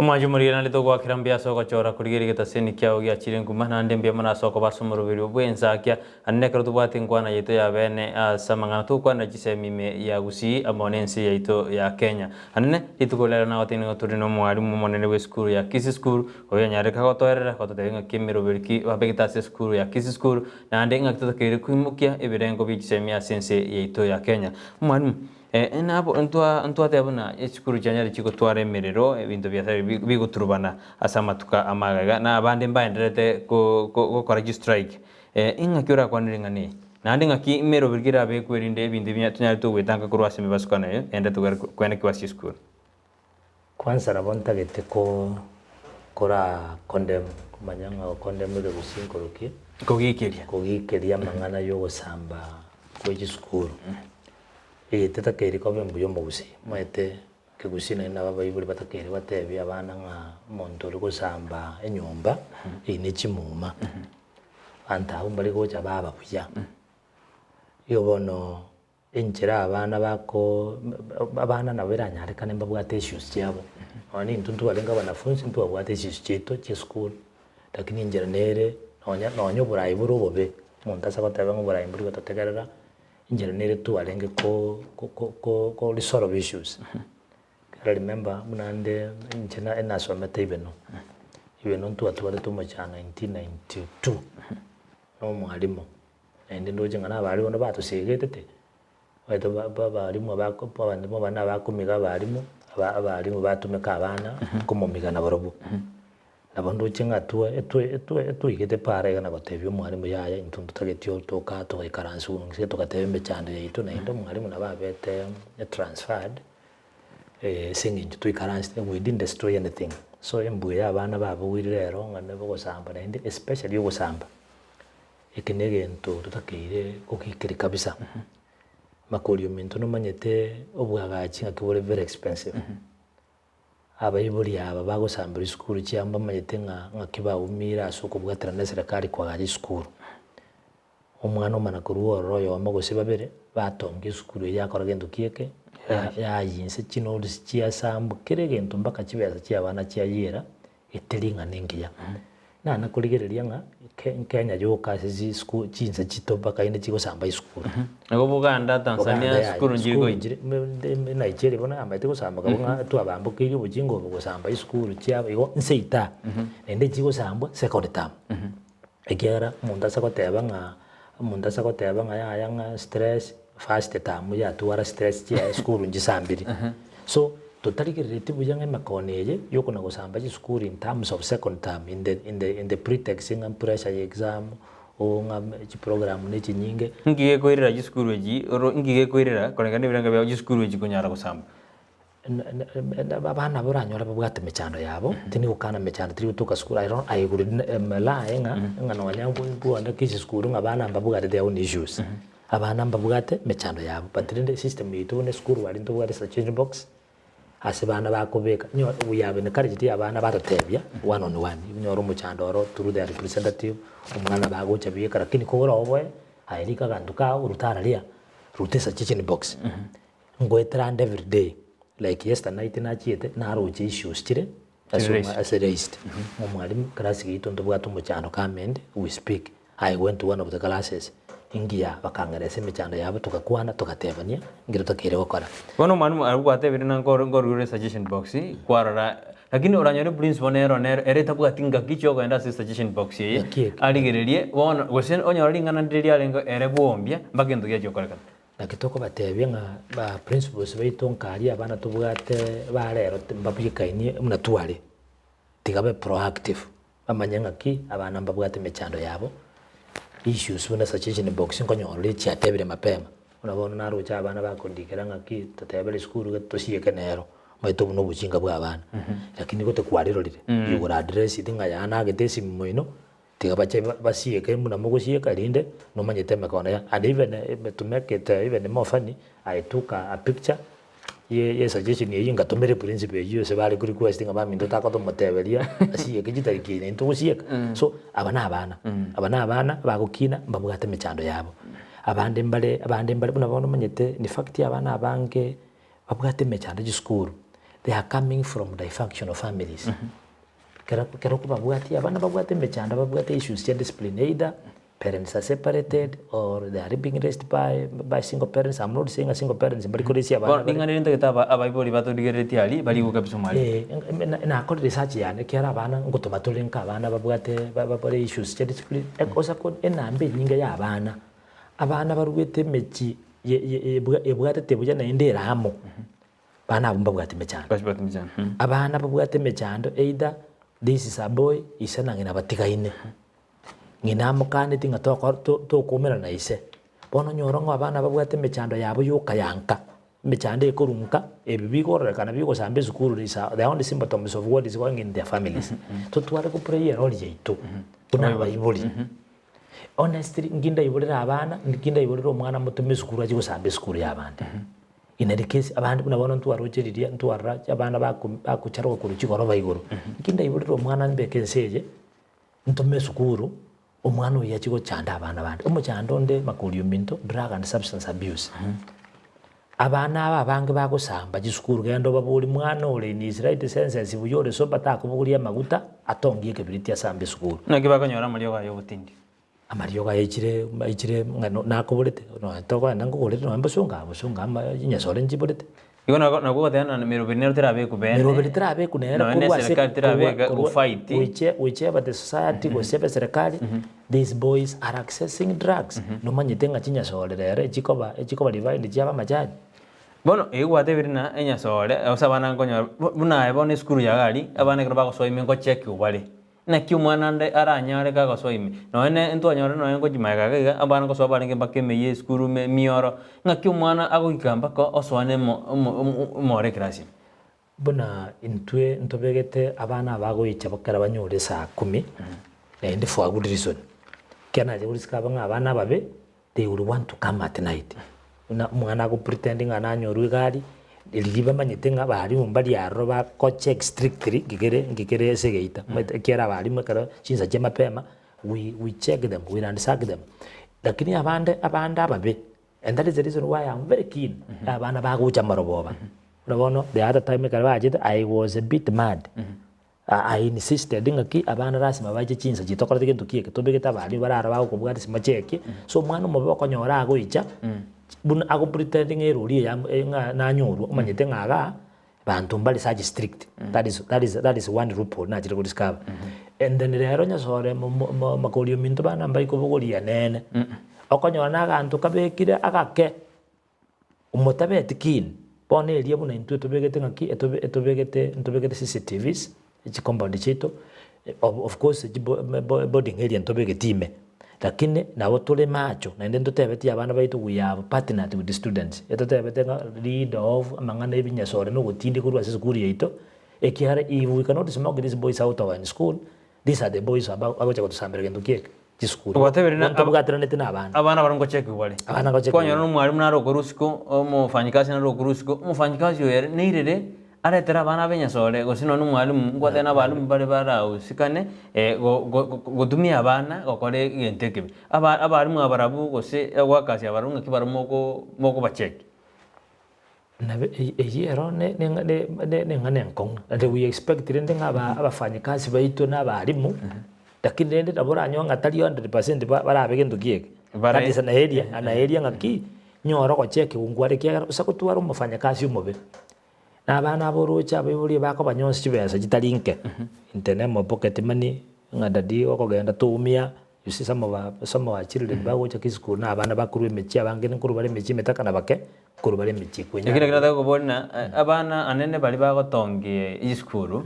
Omwanchi omorigeri naende togoakera mbuya ase ogochora korigereria egetaseni kiao giachire nkuma, naende mbuya mono ase okoba ase omoroberi bw'ensakia. Naende ekero tobwate enkwana yaito ya bene ase amang'ana togokwanera chisemi ime ya Gusii amo nense yaito ya Kenya. Anene, rituko riarero nagotebia nigo tore nomwalimu omonene bw'esukuru ya Kisii School, oyo onyareka gotoerera gototebia ng'aki emeroberi ki babegete ase esukuru ya Kisii School, naende ng'aki totakeire koimokia ebirengo bie chisemi ase ense yaito ya Kenya. Omwalimu, eh, nabo ntwa ntwateba buna esukuru chianyare chigotwara emerero, ebinto biasarire bi bigoturubana ase amatuko amagega, na abande mbaendererete ko ko gokora chistrike. Eh, ing'aki orakwanere ng'a neye? Naende ng'aki emeroberi kerabekwe erinde ebinto ebi tonyare togwetanga korwa ase emebasukano eye, ende togere kwenekigwa ase chisukuru? Kwanza nabo ntagete ko kora condemn, komanya ng'a gocondemn ekegusii nkorokia, Kogiikeria. kogiikeria amang'ana ya ogosamba kwe chisukuru. Eye tetakeiri koba embuya omogusii, omanyete ekegusii naende nabo abaibori batakeire batebie abana ng'a omonto ore gosamba enyomba, eywo ne chimuma, abanto abwo mbare gocha baba buya. Igo bono. Enchera abana bako abana nabo eranyarekane mbabwate issues chiabo, nonya na intwe ntwarenge abanafunzi ntwabwate issues chiaito chia esukuru, lakini enchera nere nonya nonya oborai bore obobe, omonto ase goteba ng'a oborai mbori gototegerera, enchera nere twarenge ko ko ko ko resolve issues. Ekero remember buna nde inche na nasomete Ibeno, Ibeno ntwatwarete omochando 1992 na omwalimu. Naende ndoche ng'a nabarimu bande batosiegetete, omanyete ba- ba- abarimu abako abande abana abakomiga abarimu, aba abarimu batumeka abana komomiga nabarobwo. Nabo ndoche ng'a twa etwe etwe etwaigete para iga na gotebia omwalimu yaya intwe ntotageti otoka togaikaransa inse togateba emechando yaito naende omwalimu nabo abete transferred, ase eng'encho twaikaransete we didn't destroy anything. So embuya ya abana babogoire rero ng'a nabo ogosamba naende especially ogosamba. Eke negento totakeire gokiikeria kabisa. Makori ominto nomanyete obwagachi ng'aki bore very expensive. Abaibori aba bagosambera chisukuru chiabo mbamanyete ng'a ng'aki baumire ase okobwaterana na eserekari koagacha chisukuru. Omwana omana korwa ororo oyomo gose babere, batonga esukuru eyio yakora gento ki eke, yayia inse chinotes chiasambwa kera egento mpaka chibesa chia abana chiayiera, eteri ng'a nengiya. Nana korigereria ng'a ke Kenya yoka ase chisukuru chinse chito mpaka inde chigosamba esukuru. Nigo Buganda, Tanzania, Buganda yaya, sukuru nchiri sukuru goika. nchire me- me- Nigeria bono yamaete gosamba kabo ng'a twabambokeirie obochinga obo gosamba esukuru chiabo igo nse ita naende chigosambwa second term. Ekiagera omonto ase goteba ng'a omonto ase goteba ng'a yaya ng'a stress first term yatwara stress chiaye esukuru nchisambiri. So totarigerereti buya ng'a emekono eye yokona gosamba chisukuru in terms of second term in the in the in the pretext ng'a pressure ya exam oo ng'a chiprogram ne chinyinge. Nki gekoirera chisukuru echi oro nki gekoirera koreng'ana na ebirengo biabo chisukuru echi konyara gosamba? Abana aba oranyore babwate emechando yabo, tindi gokana emechando teri gotoka sukuru, I don't I would lie ng'a ng'a nonya bwonde kisi sukuru ng'a abana mbabwate their own issues. Abana mbabwate emechando yabo, but rende esystem yaito buna esukuru aria ntobwate suggestion box, ase bana bakobeka, onye we have encouraged abana batotebia one on one, onyore omochando oro through their representative, omwana bagocha bieka lakini kore oboe, aye rika aganto kao orute araria, ruta esuggestion box, ngoetera ande everyday, like yesternight nachiete, naroche issues chire ase Chire raised. ase raised, omwalimu class yaito ntobwate omochando come and we speak, I went to one of the classes, ingiya bakang'eresa emechando yabo togakwana togatebania nki totakeire gokora. Bono omwalimu aria gwatebire ng'a nkoro nkorure suggestion box kwarora lakini oranyore principal nero nero ere tabwati ngaki chiokogenda ase suggestion box eye Naki eke. arigererie bono gose onyore ring'ana ndire riarenge ere bwombia mpaka egento giachia gokorekana. Naki tokobatebia ng'a ba principals baito nkaria abana tobwate ba rero mbabwekainie buna tware, tiga babe proactive. Bamanye ng'aki abana mbabwate emechando yabo, issues buna suggestion box nkonyora ore chiatebire mapema, buna bono naroche abana bakondikera ng'aki totebere esukuru gete tosieke nero, omanyete obwo na obochinga bwa abana, lakini gote kwarirorire, you will address it ng'a yaya nagete esimi moino, tiga bache basieke buna mogosieka erinde nomanyete emekono ya and even to make it even more funny, I took a picture. Ye suggestion eyio ngatomera eprinciple eyio ase bare ko request ng'a baminto takotomoteberia asieke chitariki eye naintwe togosieka. So aba na abana, aba na abana bagokina mbabwate emechando yabo. Abande mbare abande mbare buna bono omanyete in fact abana abange babwate emechando chisukuru they are coming from dysfunctional families. Kero kero okobabwatia abana babwate emechando babwate issues chia discipline either Parents are separated or they are being raised by by single parents, I'm not saying ng'a single parents mbari koresia abana Bono bare. ring'ana eri ntagete aba abaibori batorigereretie aria barigwe kabisa omwalimu. Eh, nakorire research yane ekiagera abana ngotoma tore nka abana babwate ba bare issues chia discipline, osa ko enamba enyinge ya abana, abana barwete emechie ye ye ebwatete buya naende ere amo, abana abwo mbabwate emechando. Mbabwate emechando. Abana babwate emechando either this is a boy ise na ng'ina batigaine. Ng'ina amokaneti ng'a toko to tokoumerana na ise. Bono onyore ng'a abana babwate emechando yabo yoka ya nka, emechando ekorwa nka, ebi bikororekana bigosamba esukuru is a the only symptoms of what is going in their families. Totware go play erole yaito buna abaibori. Honestly, nki ndaiborere abana, nki ndaiborere omwana motome esukuru achie gosamba esukuru ya abande. In any case, abande buna bono ntwaroche riria ntwarora abana bako bakocharoka korwa chigoroba igoro, nki ndaiborere omwana mbeke ense eye. Ntome esukuru, omwana oyio achie gochanda abana bande. Omochando onde makori ominto, drug and substance abuse. Abana aba abange bagosamba chisukuru genda obaborie mwana ore in his right senses buya ore sober takobogoria amaguta atongie ekebiriti asambe esukuru. Naki bakonyora amariogo aya obotindi? Amariogo aya aichire aichire ng'a nakoborete nonya tokogenda nkogorere nonya bosongo aa bosongo aa chinyasore nchiborete. Igo nabo nabwo ogoteba ng'a meroberi nero terabekwa bene, Meroberi terabekwa nere nonya na korwa ase eserekari terabeka korwa go fight. which whichever the society gose ebe eserekari, these boys are accessing drugs. Nomanyete ng'a chinyasore rero echikoba echikoba refined chiaba amachani. Bono eyio gwatebire ng'a enyasore gose abana nkonyora buna aye bono esukuru yago aria, abana ekero bagosoa ime ngochekiwa bare. Naki omwana ande aranyare kagosoa ime? Nonya ne ntwanyorire nonya ngochia magega iga iga, abana ngosoa barenge mpaka emeyio esukuru ime emioro, ng'aki omwana agoika mpaka osoa na emo omo omo omoro ekerasi ime. Buna intwe ntobegete abana aba goicha ekero banyore saa kumi, naende for a good reason, ekero nacha gorisika aba ng'a abana ababe, they will want to come at night. Buna omwana ago pretend ng'a nanyorwe egari, riria bamanyete ng'a abalimu mbari aroro bako check strictly ngigere ngigere ase egeita. Omanyete ekiagera abalimu ekero chinsa chia mapema, we we check them, we ransack them. Lakini abande abande ababe, and that is the reason why am very keen, abana bagocha amarogoba. Buna bono the other time ekero bachete, I was a bit mad. I insisted ng'aki abana lasima bache chinsa chiria tokorete gento ki eke tobegete abalimu bare aro bagokobwatia simochekie so omwana omobe okonyora agoicha buna ago pretend ng'a erori eye amo ng'a nanyorwa omanyete ng'a igaa banto mbare such strict that is that is that is one loophole nachire go discover. And then rero nyasore mo mo mo makori ominto bana mbai kobogoria nene okonyora na aganto kabekire agake. Omotabeti keen, bono eria buna intwe tobegete ng'aki etobe etobegete ntobegete CCTVs, chicompound chiaito, of of course chibo boarding area ntobegeti ime, lakini nabo tore macho naende ntotebeti abana baito we have partnered with students, etotebete ng'a lead of amang'ana ebinyasore na ogotindi korwa ase esukuru yaito, ekiagera if we cannot smoke these boys out of our school, these are the boys aba bagocha gotosambera gento kieke. chisukuru. Gwatebire na- Ntobwateraneti na abana. Abana baria ngochekigwa bare. Abana ngochekigwa Kwanyora na omwalimu nare okorwa isiko, omofanyikazi nare okorwa isiko, omofanyikazi oyo ere neirere aretere abana abe enyasore gose nonye na omwalimu, nkwateba na abalimu bare barahusikane go- go- gotumia abana gokora egento ekebe. Aba abalimu aba barabwo gose workers aba barabwo ng'aki barabwo moko mokobacheck. Nabo eyio ero ne ne ne neng'ana enkong'u, and we expect rende ng'a aba abafanyikazi baito na abalimu, lakini rende nabo oranyore ng'a tari 100% ba barabe gento kieke. Bare- That is an area, an area ng'aki, nyore ogochekiwa nkware ekiagera gose gotwara omofanyakazi omobe, na abana aba oroche abaibori bakobanyonsi chibesa chitari nke, in the name of pocket money, ng'a daddy okogenda toumia. You see some of our, some of our children bagocha chisukuru na abana bakorwa emechie abange nkorwa bare emechie emetaka na bake nkorwa bare emechie Ekio nakio nataka koboria ng'a abana anene baria bagotongia esukuru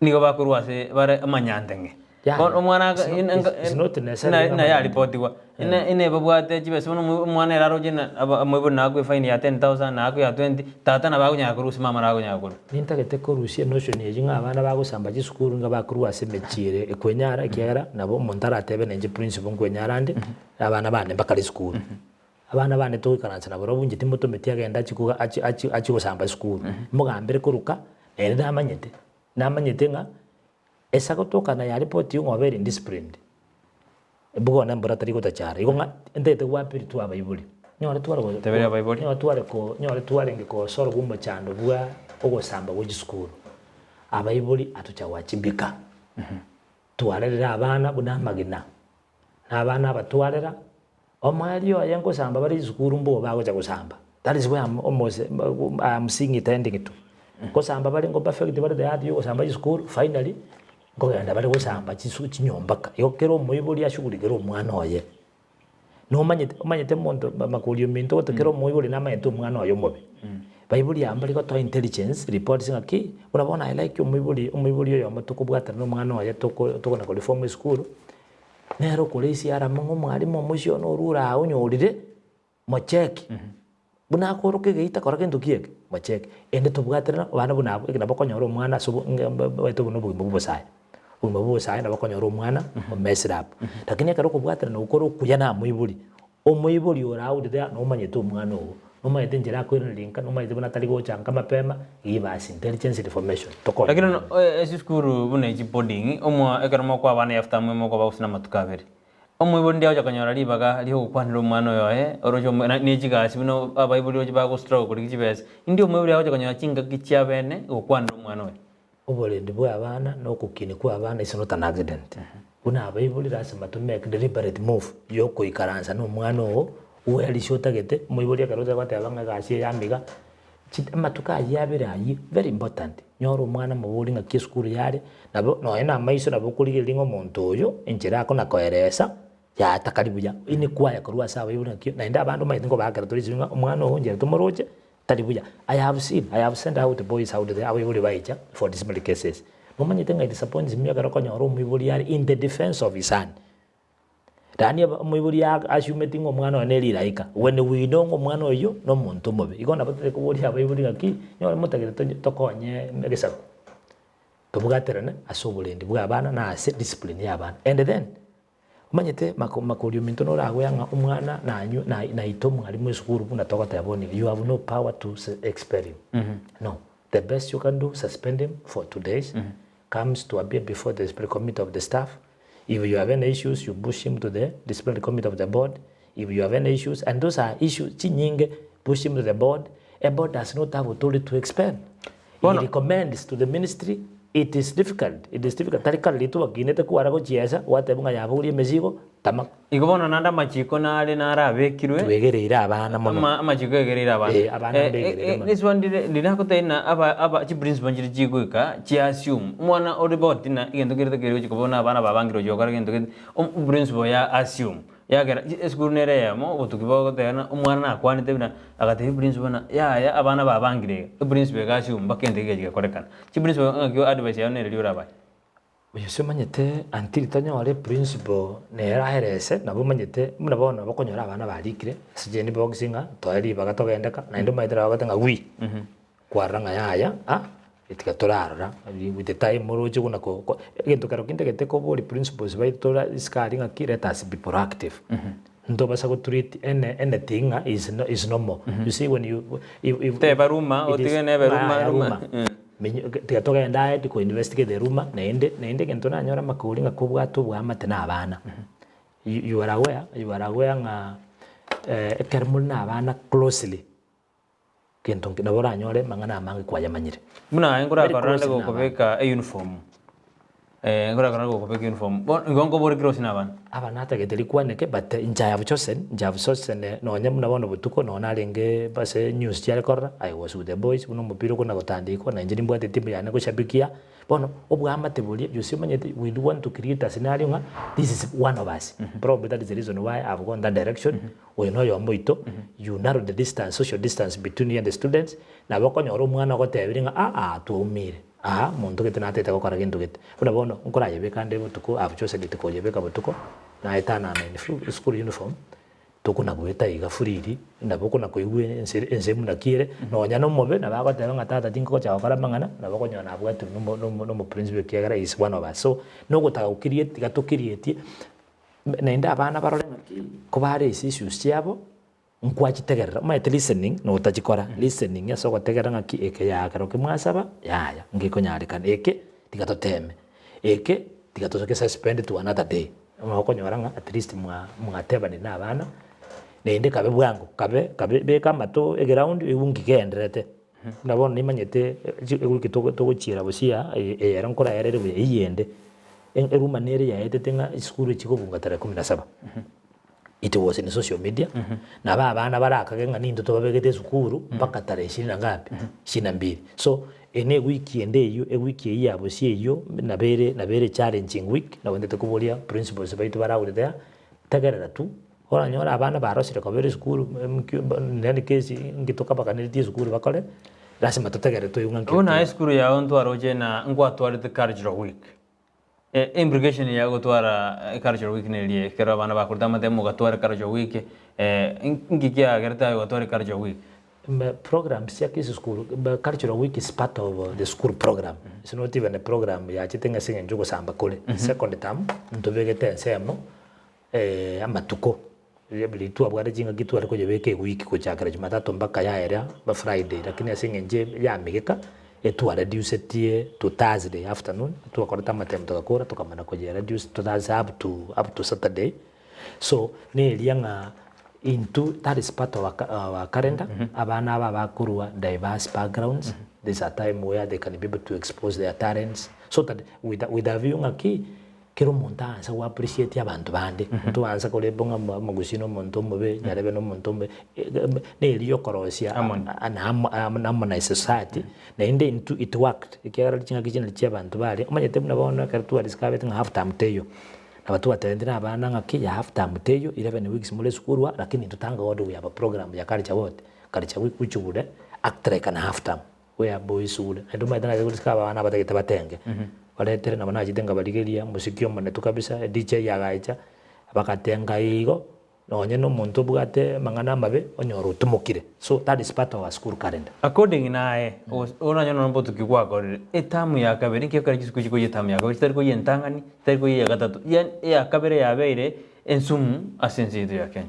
nigo bakorwa ase bare amanyanteng'e. Yeah. Bono omwana It's not- it's- it's not necessarily ina amanyanteng'e. yaripotigwa ina ina babwate chibesa bono omo omwana ere aroche ng'a aba omoibori naakwe efaini ya 10,000 naakwe ya 20, tata nabo akonyara korwa gose mama nabo akonyara korwa. Nintagete korusia enotion eyio ng'a abana bagosamba chisukuru nigo bakorwa ase emechie ere ekwenyara ekiagera nabo omonto aratebe nenche principal nkwenyara nde, abana bane mbakare esukuru. Abana bane togoikaransa nabarobwo inche timotometi agende achie koga achie achie achie gosamba esukuru. Mogambere koruka, nere namanyete, namanyete ng'a esa gotoka na yaripoti ng'a obeire indisciplined. Bono embura tari gotachara igo ng'a ntagete goappeal to abaibori, nyore tware go Teberia abaibori. nyore tware ko nyore twarenge kosolve omochando bwa ogosamba gwe chisukuru, abaibori atocha goachimbika, twarerere abana buna amagena, na abana abatwarera, omoerio oye ngosamba bare chisukuru mbobe bagocha gosamba, that is where I'm almost I'm seeing it ending to. Ngosamba bare ngo perfect bare the art ya ogosamba chisukuru finally. Nkogenda bare gosamba chisu chinyomba ka, igo kera omoibori ashugurikere omwana oye. Nomanyete omanyete omonto makori ominto ogote kera omoibori namanyete omwana oye omobe. Baibori aba mbari gotoa intelligence reports ng'a ki, buna bono I like omoibori omoibori oyomo tokobwatana na omwana oye toko tokona koreform esukuru, nere okoraisia arame ng'a omwalimu omoisia one orure aa onyorire. Mocheki, buna akoroka egeita kora gento ki eke, mocheki. Ende tobwaterana abana buna abwo, eke nabo okonyora omwana ase obo nge mbe omanyete obwo na obogima bwa obosae, obogima bwa obosae nabo okonyora omwana omessed up. Lakini ekero okobwaterana okore okuya na amoibori, omoibori ore out there nomanyete omwana ogo, nomanyete enchera akoiraneria nka, nomanyete buna atari gocha nka mapema, give us intelligence information tokonye Lakini omwana no ase esukuru buna echi boarding, omwa ekero mokoa abana eafter mokoba gose na amatuko abere. Omoibori ndiagocha konyora ribaga ri'ogokwanera omwana oyo oye, oroche omo na ne chigasi buna abaibori roche bago struggle korigia chibesa, indi omoibori agocha konyora chingaki chia bene gokwanera omwana oye. Oborendi bwa abana na ogokinia kwa abana is not an accident. Buna abaibori lasima to make deliberate move ya okoikaransa na omwana oo, oerishe otagete, omoibori ekero otagete goteba ng'a egasi eye yamiga, chi amatuko ayio abere ayio very important, nyora omwana mobori ng'aki esukuru yare, nabo nonye na amaiso nabo okorigereria ng'a omonto oyo enchera akonakoeresa yatakari buya, inquire korwa ase abaibori ng'aki naende abande omanyete nkobaakera tore esimi ng'a omwana oyo enchera tomoroche tari buya. I have seen, I have sent out boys out there abaibori baicha for disciplinary cases, nomanyete ng'a it disappoints me ekero okonyora omoibori are in the defence of his son. Yaani omoibori asumeti ng'a omwana oye ne rilaika, when we know ng'a omwana oyio na omonto omobe. Igo nabo totari koboria abaibori ng'aki, nyore motagete tonye tokonye egesaku, tobwaterane ase oborendi bwa abana na ase discipline ya abana. And then, omanyete mako makori ominto noragwea ng'a omwana nanywe na naite omwalimu esukuru buna togoteba bono iga, you have no power to expel him, no. The best you can do, suspend him for 2 days, comes to appear before the disciplinary committee of the staff, If you have any issues you push him to the disciplinary committee of the board, if you have any issues and those are issues chinyinge push him to the board, a board does not have authority to expel. He Bono- recommends to the ministry, it is difficult, it is difficult. Tari kare riria twakinete kwara gochiesa gwateba ng'a yabogoria emesigo tama. Igo bono naende amachiko nare narabekirwe. Twegereire abana mono. Ama amachiko egereire abana. Eh, abana mbegerere mono. This one ndire ndinagotebia ng'a aba aba chiprinciple nchire chigoika chia assume omwana ore boti na egento kere takeire gochia koba buna abana babangire gochia gokora gento gete oprinciple ya assume yagera esukuru nere eyemo obotuki bogoteba ng'a omwana nakwanete buna agatebia eprinciple buna yaya abana babangire iga eprinciple ega assume mpaka egento kegachi gekorekana. Chiprinciple ng'aki advice yao nere riria orabae. Oyo ase omanyete until tonyore principle nere aerese nabo omanyete buna bono nabo okonyora abana barikire ase chindi box ng'a toe ribaga togende ka naende omanyete nabo bagote ng'a wii kwarora ng'a yaya ah. Tiga torarora with the time oroche buna ko ko egento kero kintagete koboria principals baito tore isiko aria ng'aki let us be proactive. Ntobasa go treat any anything ng'a is no is normal. You see when you if if Teba rumour, it is otige nebe ng'a rumour yaya rumour. rumour. Menyo tiga togende aye ko investigate the rumour naende naende egento nanyora amakori ng'a kobwate oboamate na abana. You you are aware you are aware ng'a ekero more na abana closely. Gento nki nabo oranyore amang'ana amange kwayamanyire. Buna aye Very nkorakorora nde close na abana. gokobeka euniform, nkorakorora nde gokobeka euniform, bono igo nkobore close na abana. Abana atagete rikwaneke but inche I have chosen, inche have chosen nonye buna bono botuko nonye narenge ase news chiare korora, I was with the boys buna omopira okona gotandikwa na inche nimbwate etimu yane goshabikia, bono oboamate boria you see omanyete we do want to create a scenario ng'a this is one of us, probably that is the reason why I have gone that direction. Oyo noyomo oito, you narrow the distance, social distance between you and the students, nabo okonyora omwana ogotebirie ng'a aa twaumire, aa monto gete natete gokora gento gete. Buna bono nkorayebeka ande botuko, I have chosen it koyebeka botuko, naetanana in full school uniform, tokona goeta iga freely, nabo okona koigwa ense ense buna ki ere, nonya na omobe nabo agoteba ng'a tata tingocha gokora amang'ana, nabo okonyora nabwatirwe nomo nomo nomo principal ekiagera he is one of us. So, nogotaka go create tiga to create. Naende abana barore ng'aki kobare ase issues chiabo, nkwachitegerera, omanyete listening na otachikora, listening ase ogotegerera ng'aki eke yaya ekero kemwasaba yaya ngekonyarekana, eke tiga toteme, eke tiga tosoke suspend to another day, nabo okonyora ng'a at least mwa mwatebanire na abana, naende kabe bwango, kabe kabe beka amato eground oigwe nki kegendererete. Buna bono nimanyete ewiki togochiera bosia eye ero nkoraerere buya eywo ende. Eruma nere yaetete ng'a esukuru echi kobunga tarehe kumi na saba. It was in social media, nabo abana barakage ng'a nintwe tobabegete esukuru mpaka tarehe ishirini na ngapi? Ishirini na mbili. So, eye na ewiki ende eywo, ewiki eywo ya bosia eywo nabo ere nabo ere challenging week, nabo ntete koboria principals baito bare out there, tegerera tu, Oranyore abana barosire kobera esukuru in any case inki tokabaganeretie esukuru bakore, lasima totegere toigwe ng'a nki Bono aye esukuru yao ntwaroche na nkwatwarete cultural week, implication ya gotwara cultural week neria ekero abana bakorete amatemo ogatwara cultural week, nki kiagerete aye ogatwara cultural week? Programs chia kera esukuru, cultural week is part of the school program, it's not even a program yachete ng'a ase eng'encho ogosamba kore, second term ntobegete ensemo. Amatuko, riria twabwate chingaki tware koyebeka ewiki gochakera jumatatu mpaka yaera friday, lakini ase eng'encho yamegeka, etwaredusetie to thursday afternoon, twakorete amatemo togakora tokamana koyereduce to thursday up to up to saturday. So, neria ng'a intwe that is part of our calendar, abana aba bakorwa diverse backgrounds, this a time where they can be able to expose their talents, so that with with a view ng'aki. Kera omonto aanse go appreciate abanto bande, toansa koreba ng'a omogusii na omonto omobe, nyarebe na omonto omobe, neri yokorosia harmonize society, naende intwe it worked ekiagera chingaki chinde chia abanto bare, omanyete buna bono ekero twadiscoverete ng'a half term teiyo, nabo twatebetie na abana ng'aki ya half term teiyo, 11 weeks more esukuru aa, lakini intwe thank God we have a program ya culture what? Culture week which would act like an half term. Where boys would. Naende omanyete nache gorisika abana abatagete batenge, baretere nabo nachete nkabarigeria omosiki omonetu kabisa, eDJ agacha, bagatenga igo, nonye na omonto obwate amang'ana amabe, onyora otumokire. So that is part of our school calendar. According naye, oranyore nonye obotuki gwakorire, etamu ya kabere nki ekero chisukuru chikoyia etamu ya kabere chitari koyia entang'ani, chitari koyia eya gatato, yaani eya kabere yabeire ensumu ase ense yaito ya Kenya.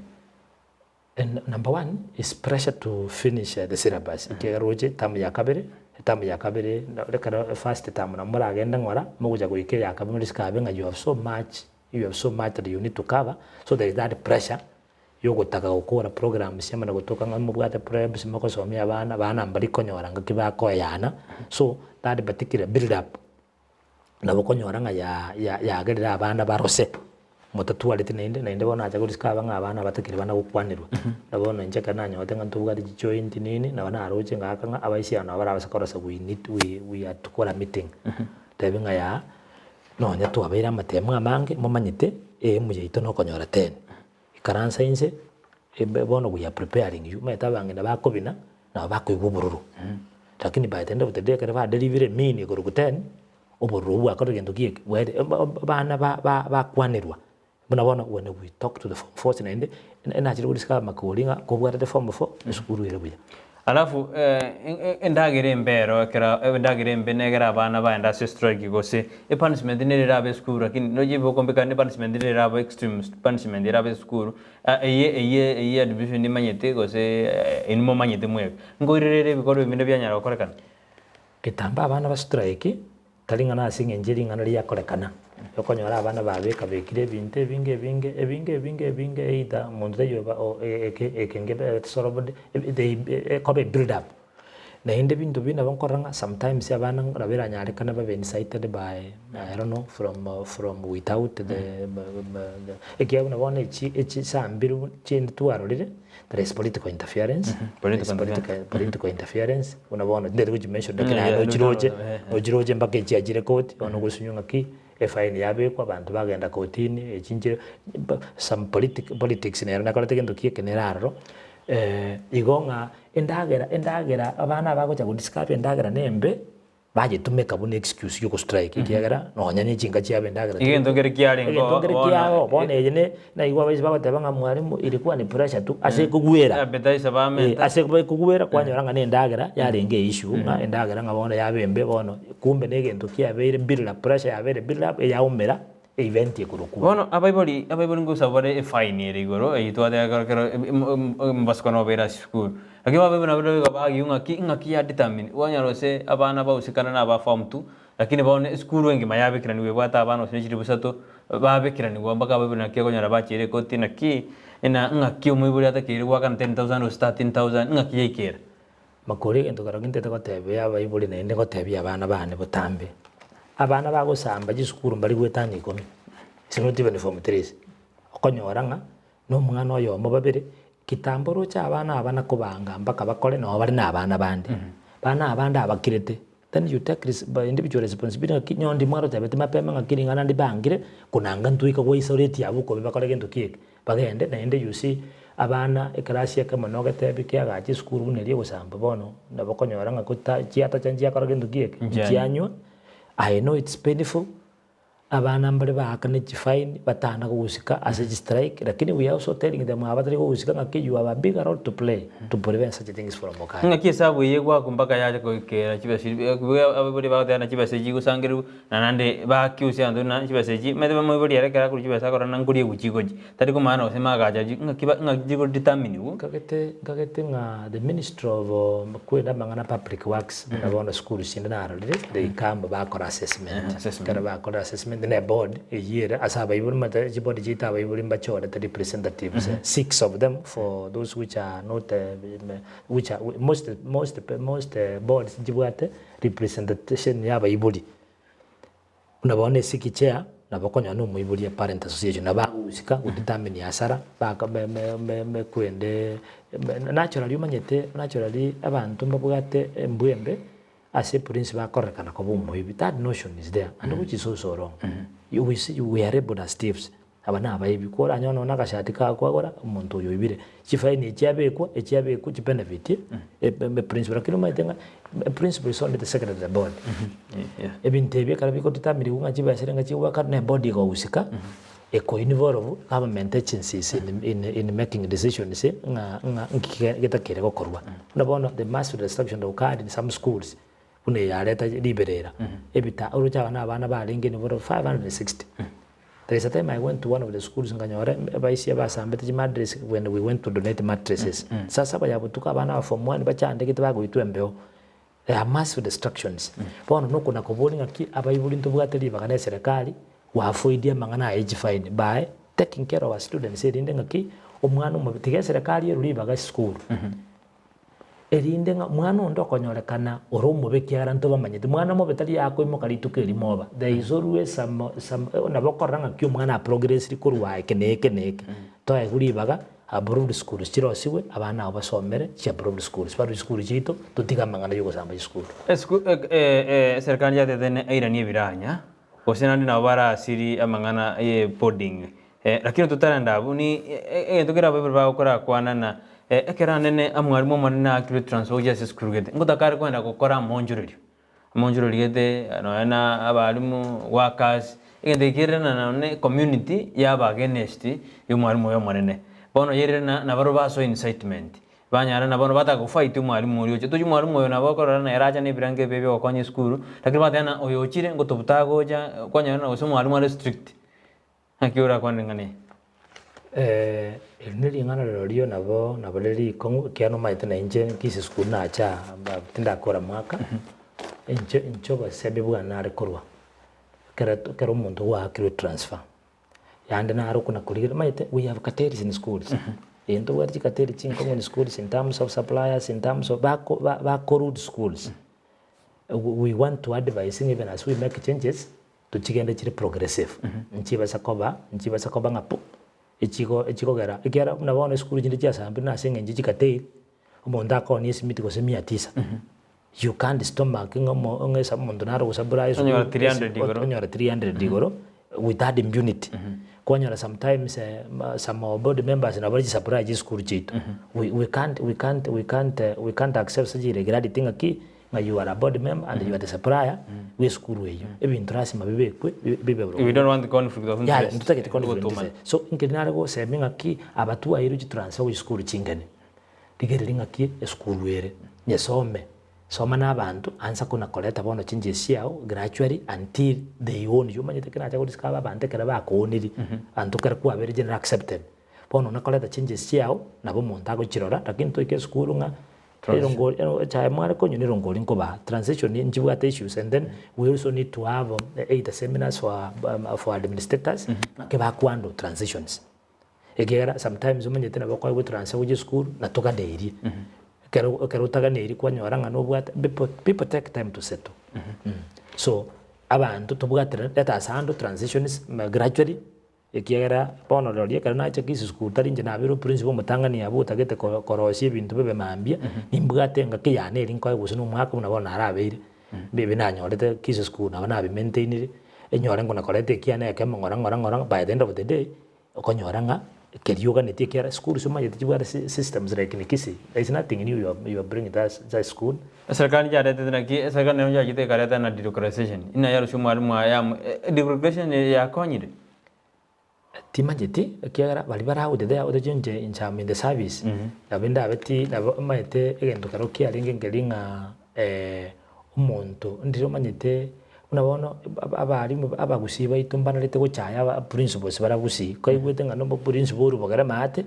And number one is pressure to finish the syllabus ekiagera roche term ya kabere, eterm ya kabere ekero first term nabo moragende ng'ora mogocha goika eya kabere morisike abe ng'a you have so much, you have so much that you need to cover, so there is that pressure yogotaka gokora programs chiamana gotoka ng'a mobwate preps mogosomia abana, abana mbari konyora ngaki bakoeyana, so that particular build up. Nabo okonyora ng'a yagerire abana barose, motatwareti naende, naende bono nacha korisika aba ng'a abana abatakire bana gokwanerwa. Na bono inche ekero nanyorete ng'a ntobwate chijoint nini, nabo naroche ng'aka ng'a abaisia aba nabo barabase korosa we need we we are to call a meeting. Tebe ng'a yaa, nonya twabeire amatemo amange, momanyete, aim yaito nokonyora ten. Ikaransa inse, bono we are preparing you, omanyete abang'ina bakobina, nabo bakoigwa obororo. Lakini by the end of the day ekero baderivire mean korwa 10, obororo obwo bwakorire gento ki eke? Bwaerire. Abana ba- ba- bakwanerwa, buna bono when we talk to the form fours naende, nachire korisika amakori ng'a kobwatete form four, esukuru ere buya. Alafu endagera embe ero ekero endagera embe negere abana baende ase estrike gose epunishment nere erabe esukuru lakini nonya ebokombekana epunishment nere erabe extreme punishment erabe esukuru eye eye eye admission nimanyete gose inwe momanyete mweka. Nkoirerere ebikorwa ebi binde bianyara gokorekana? Getambe abana ba strike Tari ng'a nase engencho ye ring'ana riakorekana, okonyora abana babeka-bekire ebinto ebinge ebinge, ebinge ebinge ebinge either omonto taiyo oba o eke eke nkebe solved, they ekoba ebuild up. Naende ebinto binde nabo nkorora ng'a sometimes abana nabo eranyarekane babe incited by I don't know from from without the ekiagera buna bono echi echisambiru chinde twarorire. There is political interference, there is political, political interference, buna bono tintagete gochimention lakini aye nochiroche, nochiroche mpaka echiachire koti, bono ogosinywa ng'aki, efine yabekwa, abanto bagenda kotini, echi nchire, some politic politics nero nakorete gento ki eke nere aroro, igo ng'a endagera endagera abana abagocha godiscover endagera na embe. Bayetumeka buna excuse y'ogostrike ekiagera nonya ne chinka chiabo endagera Egento nkere kiarenge Egento nkere bono kiao bono eye ne naigwa abaisi bagoteba ng'a mwalimu ilikuwa ni pressure tu ase ekogwera Appetizer Eh, bamenta. ase ekogwera kwanyora ng'a na endagera yarenge eissue ng'a endagera ng'a bono yaba embe bono kumbe na egento kiabeire build up pressure yabeire build up eyaumera event ekorokwa. Bono abaibori abaibori ngosaba bare efaini ere igoro eyio twateba ekero ekero omobasuko nobeire ase esukuru. Lakini abaibori nabo igo bagiu ng'aki ng'aki ya determine kwanyora gose abana bagosikana na aba form two lakini bono esukuru engima yabekeranigwa ebwate abana gose ne chilifu isato babekeranigwa mpaka abaibori naki okonyora bachiire ekoti naki na ng'aki omoibori atakeire goakana 10,000 gose 13,000 ng'aki yaikera. Makori egento kerokio ntete gotebia abaibori naende ngotebie abana bane botambe, abana bagosamba chisukuru mbari goetania ikomi, it's not even form threes, okonyora ng'a na omwana oyomo babere, kitambo oroche abana aba nakobanga mpaka bakore nabo bare na abana bande, bana abande abakirete, then you take res individual responsibility ng'aki nyowe ndi mwarotebeti mapema ng'aki ring'ana ndibangire, konanga ntwe gwa isolate abwo okobe bakore gento ki eke. Bagende, naende you see, abana ekerasi ekemo nogetebi kiagacha esukuru buna eria egosamba bono, nabo okonyora ng'a gota chiatacha nchiakora gento ki eke, nchianywa, I know it's painful, abana mbare baakane chifine, batana kogusika ase chistrike, lakini we are also telling them aba batari kogusika ng'aki you have a bigger role to play to prevent such things from occurring. Ng'aki esabu eye egwakwa mpaka yacha goikera chibesa abaibori bagoteba ng'a chibesa echi chigosangererwa Na naende bakiusia abanto buna chibesa echi, omanyete moibori ere ekero akorwa chibesa akorora ng'a nkoria eguchi gochia, tari komanya gose magacho achi ng'aki ba ng'aki chigo determine gwo. Nkagete nkagete ng'a the ministry of kwenda amang'ana public works buna bono schools chinde narorire they come bakora assessment. Assessment. Ekero bakorire assessment na eboard eywo ere ase abaibori omanyete chiboard chiaito abaibori mbachorete representatives six of them for those which are not which are most most most boards nchibwate Representation ya abaibori, buna bono esiki chair nabo okonyora na omoibori ya parent association nabo bagosika go determine hasara baka me me me mekwende naturally omanyete naturally abanto mbabwate embwa embe ase eprince bakorekana koba omoibi that notion is there and which is also wrong you we see we are labeled as thieves. Aba nabaibi, koranyore nonya nagashati kago kwagora, omonto oyo oibire. Chifaini echiabekwa, echiabekwa chibenefit eprinciple. Lakini omanyete ng'a eprinciple is only the secretary of the board. Ebinto ebi ekero bigodeterminigwa ng'a chibesa ere ng'a chigoaka na eboard egogusika, eko involve government agencies in in in making decisions ng'a ng'a nki getakeire gokorwa. Buna bono the massive destruction that occurred in some schools, buna eyareta riberera, ebita oroche aba na abana barenge involved 560. There is a time I went to one of the schools nkanyora abaisia basambete chimattress when we went to donate mattresses. Saa saba ya botuko abana ba form one bachandegete bagoitwa embeo. There are massive destructions. Bono nokona koboria ng'aki abaibori ntobwate ribaga na eserekari goafoidia amang'ana aya echifaini by taking care of our students erinde ng'aki omwana omobe tiga eserekari erwe ribaga esukuru. Erinde ng'a mwana onde okonyorekana ore omobe ekiagera ntobamanyeti, mwana mobe tari akoimoka rituko erimo oba, there is always some some nabo okorora ng'aki omwana aprogressiri korwa eke na eke na eke. Toegwe ribaga, approved schools chirosigwe, abana abo basomere chi approved schools, barwe chisukuru chiaito, totige amang'ana ya ogosamba chisukuru. Esuku eserekari yatete ne eiranie ebiranya, gose naende nabo barasiri amang'ana ye boarding. Lakini totarenda abwo, ni egento kere abaibori bagokora kwana na ekero anene omwalimu omonene aakirwe transfer gochia ase esukuru gete, ngotaka are kogenda gokora amonchorerio, amonchorerio gete nonya na abalimu, workers, egento eke kerire na nonye community yaba against ya omwalimu oyo omonene. Bono yerire na nabarobwo basoa incitement. Banyarana bono bataka gofight omwalimu oria oche. Tochi omwalimu oyo nabo okorora nere acha na ebirengo ebibe bia ogokonya esukuru, lakini bateba ng'a oyo ochire ngotobuta agocha, kwanyora gose omwalimu are strict. Naki orakwane ring'ana eri? Eri ne ring'ana rirorio nabo nabo rire rikong'u ekiagera nomanyete na inche Kisii school nacha aa tindakora mwaka, inche inche obosemia bwane nare korwa, ekero ekero omonto gwaakirwe transfer, yande naro okona korigereria omanyete we have cartels in schools, eh ntobwate chicartel chinkong'u in schools in terms of suppliers, in terms of bako ba bakorud schools, we want to advise ng'a even as we make changes, tochigende chire progressive, nchibasa koba nchibasa koba ng'a pu, echigo echikogera ekiagera buna bono esukuru chinde chiasambire na ase eng'encho chikateri, omonto akoonia esimiti gose mia tisa, you can't stomach ng'a omo ng'a esa omonto nare ogosupply esukuru Onyore 300 igoro. onyore 300 igoro without impunity. Kwanyora sometimes ma some of board members nabo bare chisupply chia esukuru chiaito, we we can't we can't we can't we can't accept such irregularity ng'aki. Ng'a you are a board member and you are the supplier bw'esukuru eyio, ebinto lasima bibekwe bibe We don't want conflict of Yaya, interest. ntotagete conflict of Gotomana. interest. So nkeri nare gosemia ng'aki aba twaeirwe chitransfer gochia chisukuru chingeni, rigereria ng'aki esukuru ere, nyesome, soma na abanto ansa kona koreta bono changes chiago gradually until they own you. Omanyete ekero nacha godiscover abanto ekero bakoonirie, abanto ekero kwabeire generally accepted, bono nakoreta changes chiago, nabo omonto agochirora lakini toike esukuru ng'a Erongori ero echae mware konywa nerongori nkobaa, transition nchibwate issues and then we also need to have either seminars for for administrators naki bakwando transitions. Ekiagera sometimes omanyete nabo okoegwa etransfer gochia esukuru na toganeirie, ekero ekero otaganeirie kwanyora ng'a nobwate people people take time to settle so abanto tobwaterane let us handle transitions gradually. Ekiagera bono rirorio ekero nacha Kisii tari inche nabeire oprinsipal omotang'ani abwo otagete korosia ebinto bibe mambia, nimbwate engaki yane eria nkoe gose na omwaka buna bono narabeire, mbibe nanyorete Kisii school nabo nabi maintainire, enyore nkona koreta ekiane ekemo ng'ora ng'ora ng'ora by the end of the day, okonyora ng'a keria oganetie ekiagera schools omanyete chibwate systems like in Kisii, there is nothing new you are you are bringing that that school. Eserikari yaretete naki, eserikari nero yachete ekareta na deregulation, ina yarusia omwalimu aye amo, deregulation eye yakonyire. Timanyeti, ekiagera baria bare out there otoche inche inche am in the service, nabo ndabe ti nabo omanyete egento kero kiarenge nkeri ng'a omonto ndire omanyete buna bono abalimu abagusii baito mbanarete gochaya aba principals bara gusii, kwaigwete ng'a nobo principal orwa bogere maate,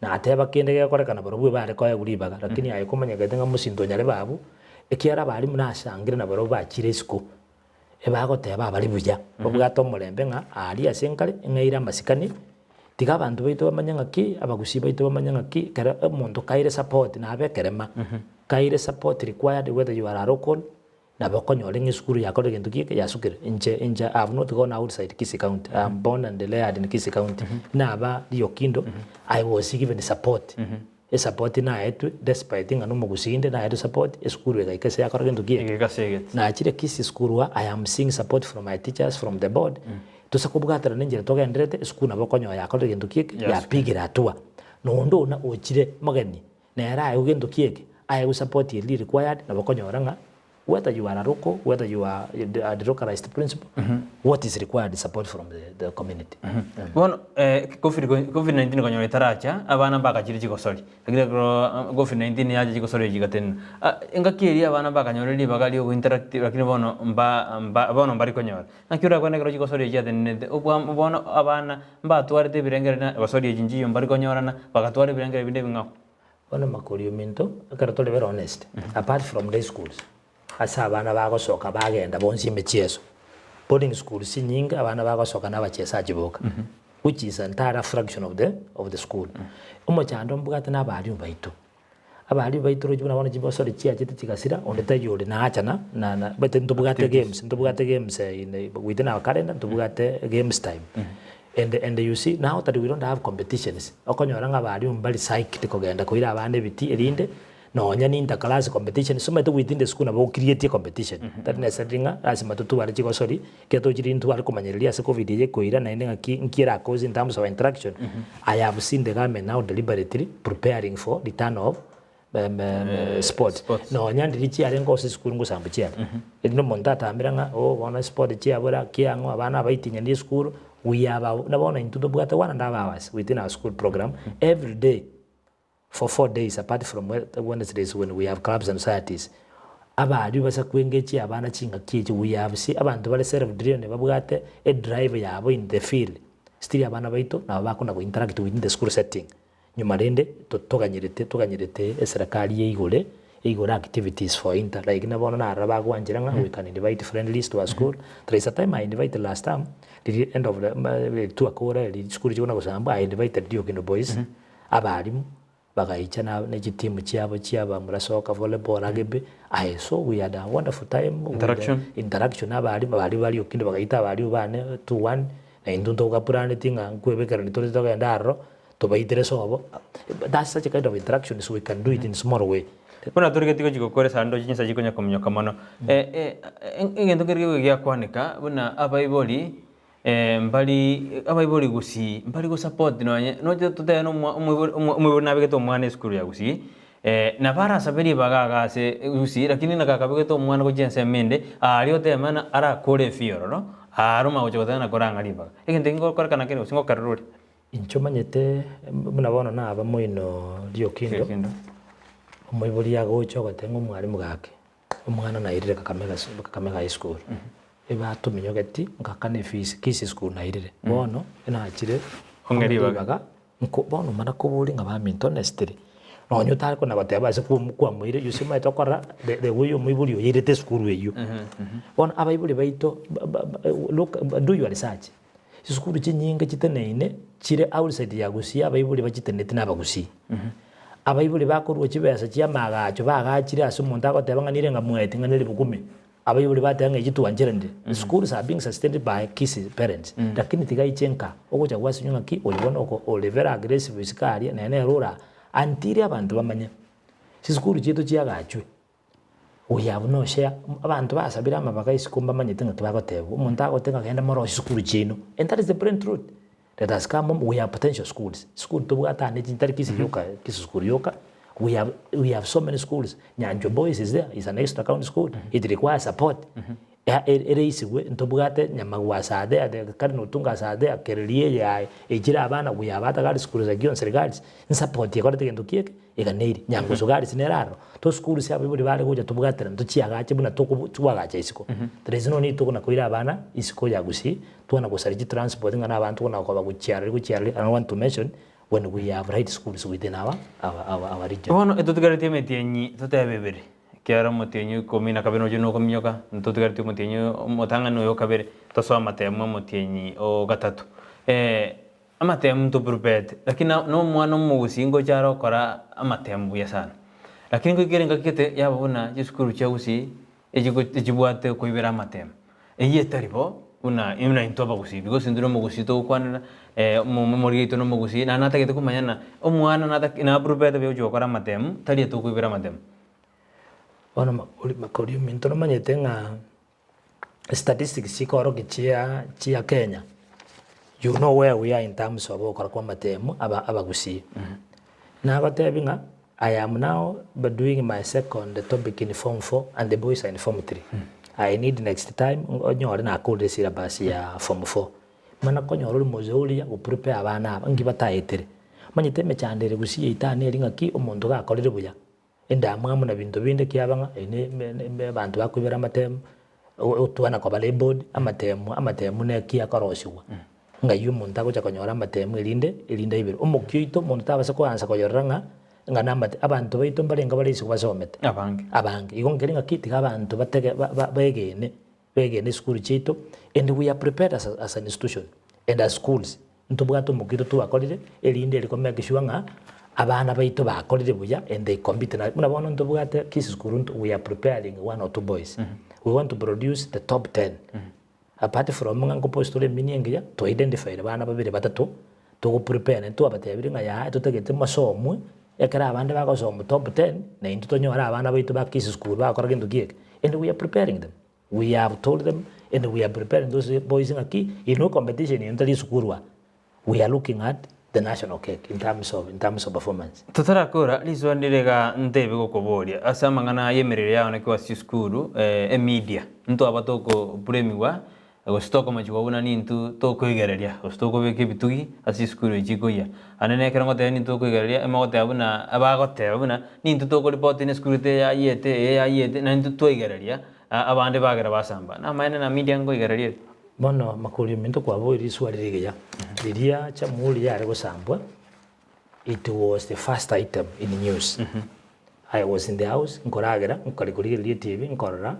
nateba kende gekorekana barobwo ebare koegwa ribaga, lakini aye komanyekete ng'a mosinto onyarebe abwo, ekiagera abalimu nasangire nabarobwo bachire isiko. Ebagoteba abare buya, babwate omorembe ng'a aaria ase nkare ng'aire amasikani, tiga abanto baito bamanye ng'aki, abagusii baito bamanye ng'aki, ekero omonto kaire support nabe ekerema, kaire support required whether you are a local, nabo okonyora ng'a esukuru yakorire egento ki eke yasukire. Inche inche I have not gone outside Kisii county, I am born and reared in Kisii county, naba Riokindo, I was given support. Esapoti naetwe despite ng'a nomogusii inde naetwe support, esukuru egaika ase yakora gento ki eke. Egaika ase egete. Nachire Kisii school aa I am seeing support from my teachers, from the board, tose kobwaterana enchera togendererete, esukuru nabo okonyora yakorire gento ki eke, yapigire hatua. Nonde one ochire mogeni, nere aegwe gento ki eke, aegwe support eria required, nabo okonyora ng'a whether you are a local, whether you are a delocalized principal, what is required is support from the, the community. Bono covid covid 19 konyora etaracha, abana mbagachire chigosori, lakini ekero covid 19 yacha chigosori echi chigatenena. Engaki eria abana mbakanyore ribaga ria ogointeract lakini bono mba mba bono mbari konyora. Naki orakwane ekero chigosori echi chiatenenete, obwa bono abana mbatwarete ebirengererio na gosori echi nchiyo mbari konyorana, bagatwara ebirengererio binde ebing'ao. Bono makori ominto, ekero tore very honest, apart from day schools, ase abana bagosoka bagenda bonsi emechieso, boarding schools chinyinge abana bagosoka na abachesaji boka, which is entire a fraction of the of the school. Omochando mbwate na abalimu baito, abalimu baito roche buna bono chibosori chiachete chigasira, onde taiyo ore nachana na na omanyete ntobwate games, ntobwate games in within our calendar ntobwate games time. And and you see now that we don't have competitions, okonyora ng'a abalimu mbari psyched kogenda koira abana ebitii erinde nonya ne inter class competitions, omanyete within the school nabo ocreatie competition, tari necessarily ng'a lasima totware chigosori, ekero tochire ntware komanyereria ase covid eye ekoira naende ng'aki nki era cause in terms of interaction, I have seen the government now deliberately preparing for return of sport Sports. nonya ndiri chiarenge ase esukuru ngosambu chiare erinde omonto atambire ng'a oh bono esport chiabora kiang'o abana abaitinyani esukuru we have our na bono intwe tobwate one and half hours within our school program every day. For 4 days apart from Wednesdays when we have clubs and societies. Abarimu basa koengage abana chingaki echi we have see abanto bare self driven babwate edrive yabo in the field still abana baito nabo bakona go interact within the school setting. Nyuma rende toganyerete toganyerete eserekari eigore eigore activities for inter like buna bono narora bagwanchera ng'a we can invite friendlies to our school. There is a time I invited last term riria end of the twakora eri chisukuru chikona gosambwa I invited Diokindo boys abarimu bagaicha na ne chitimu chiabo chia abamura soccer, volleyball, rugby aye so we had a wonderful time with the Interaction. interaction na abarimu abarimu ba Riokindo bagaita abarimu bane to one na intwe ntogapuraneti ng'a nkwebekerani tore togende aroro tobaitere sobo that's such a kind of interaction so we can do it in small way. Buna torigeti gochia gokora esando chinsa chikonya kominyoka mono, egento nkere kegoika giakwaneka buna abaibori mbari abaibori gusii mbari gosupport nonye noche totebe na omwa omoibori omoibori nabegete omwana esukuru ya gusii, nabo arasabe ribaga iga ase gusii lakini na kakabegete omwana gochia ensemo ende, aria oteme ng'a arakore efee ororo, aro omanye gochia goteba nakore ang'a ribaga. Egento ekio ngokorekana kere gose ngokerora ore. Inche omanyete buna bono naba moino riokindo, omoibori agocha ogoteba ng'a omwalimu gaki, omwana nairire Kakamega Kakamega High School, ebatominyogeti ngakana efees, Kisii School nairire, bono nachire Ong'e ribaga. ribaga nko bono mana koboria ng'a baminto honestly, nonye otare kona goteba ase kwa kwamoire you see omanyete okora the the way omoibori oyo airete esukuru eywo. Bono abaibori baito ba ba look do your research. Chisukuru chinyinge chiteneine chire outside ya Gusii abaibori bachiteneti na abagusii. Abaibori bakorua chibesa chia amaagacho baagachire ase omonto agoteba ng'a nire ng'a mwaeti ng'a nere bukumi. Abaibori bateba ng'a echi twancheranire. Schools are being sustained by Kisii parents. Lakini tiga aiche nka, ogocha gwasinywa ng'aki oyo bono oko ore very aggressive isiko aria naye nere ora until abanto bamanye. Chisukuru chiaito chiagachwe. We have no share, abanto basabire amabaga isiko mbamanyete ng'aki bagotebwa, omonto agoteba ng'a genda morosie sukuru chiaino, and that is the plain truth. Let us come home, we have potential schools, sukuru tobwate ande chitari Kisii yoka, Kisii school yoka, we have, we have so many schools, Nyanchwa Boys is there, is an extra county school, it requires support. Ereisigwe ntobwate Nyamagwasa are there, the Cardinal Otungas are there, Kereria eye aye echire abana we have other girls schools like Gionseri Girls, nsupport ekorete egento ki eke eganeiri. Nyangusu Girls nere aroro, tosukuru ase abaibori bare gocha tobwaterane tochiagache buna toko twagacha isiko. There is no need tokona koira abana isiko ya Gusii, twana gosaria chitransport ng'a na abanto kona koba gochia aroro gochia aroro, I don't want to mention when we have right schools within our our our our region. Bono etotigaretie emetienyi totebe ebere. Ekiagera omotienyi o ikomi na kabere nochire nokominyoka, ntotigaretie omotienyi omotang'ani na oyo o kabere, tosoe amatemu omotienyi o gatato. Amatemu ntoprepete, lakini na na omwana omogusii ngocha are okora amatemu buya sana. Lakini ngoikere engaki gete yaba buna chisukuru chia gusii, echigo echibwate okoibera amatemu. Eyio etari bo, buna buna intwe abagusii, because intwe na omogusii togokwanera, omorwoti oito na omogusii, naende natagete komanya ng'a omwana natake naprepete buya gochia gokora amatemu, tari etokoibera amatemu. Bono makori makori ominto nomanyete ng'a statistics chikorokia chia chia Kenya, you know where we are in terms of ogokora kwa amatemu aba abagusii. Nagotebi ng'a I am now doing my second topic in form four and the boys are in form three. I need next time onyore nakorire syllabus ya form four. Mana konyora ore mozee oria go prepare abana aba nki bataetere. Omanyete emechando ere gusii yaito aa neri ng'aki omonto gakorire buya. Endamwamu na binto binde kiaba ng'a eye ne abanto bakoibera amatemu, otwana koba labelled, amatemu amatemu neki akorosigwa, ng'ai omonto agocha konyora amatemu erinde erinde aiberwe. Omokia oito omonto tabasa koansa koyorora ng'a ng'a namate abanto baito mbarenge bare isiko basomete, Abange. abange. Igo nkeri ng'aki tiga abanto batege ba- ba baegene baegene esukuru chiaito and we are prepared as as an institution and as schools. Ntobwate omokito twakorire, erinde eri ko make sure ng'a abana baito bakorire buya and they compete na buna bono ntobwate Kisii school nto we are preparing one or two boys. We want to produce the top ten. Apart from ng'a nkopost tore emini engiya, twa identifyire bana babere batato, togo prepare naende twabatebirie ng'a yaya totagete mosomwe, ekero abande bagosomwa top ten, na intwe tonyore abana baito ba Kisii school bagokora gento ki eke, and we are preparing them. We have told them and we are preparing those boys ng'aki inwe competition eye tari esukuru aa, we are looking at the national cake in terms of in terms of performance. Totarakora risoa ndire iga ntebe gokoboria ase amang'ana y'emerero yao naki ase chisukuru emedia ntwaba tokobremiwa. Gose tokomachigwa buna nintwe tokoigereria, gose tokobeka ebitugi ase chisukuru echi chikoyia. Ande nekero ngoteba nintwe tokoigereria, emogoteba buna abagoteba buna nintwe tokoripoti na esukuru ete yayiete, eye yayiete, na intwe twaigereria, abande bagera basamba. Namaene na media nkoigereria ere. Bono makori ominto kwaboire riswali rigiya, riria Jamhuri yare gosambwa, it was the first item in news. I was in the house, nkoragera, nkare korigereria etibi, nkorora.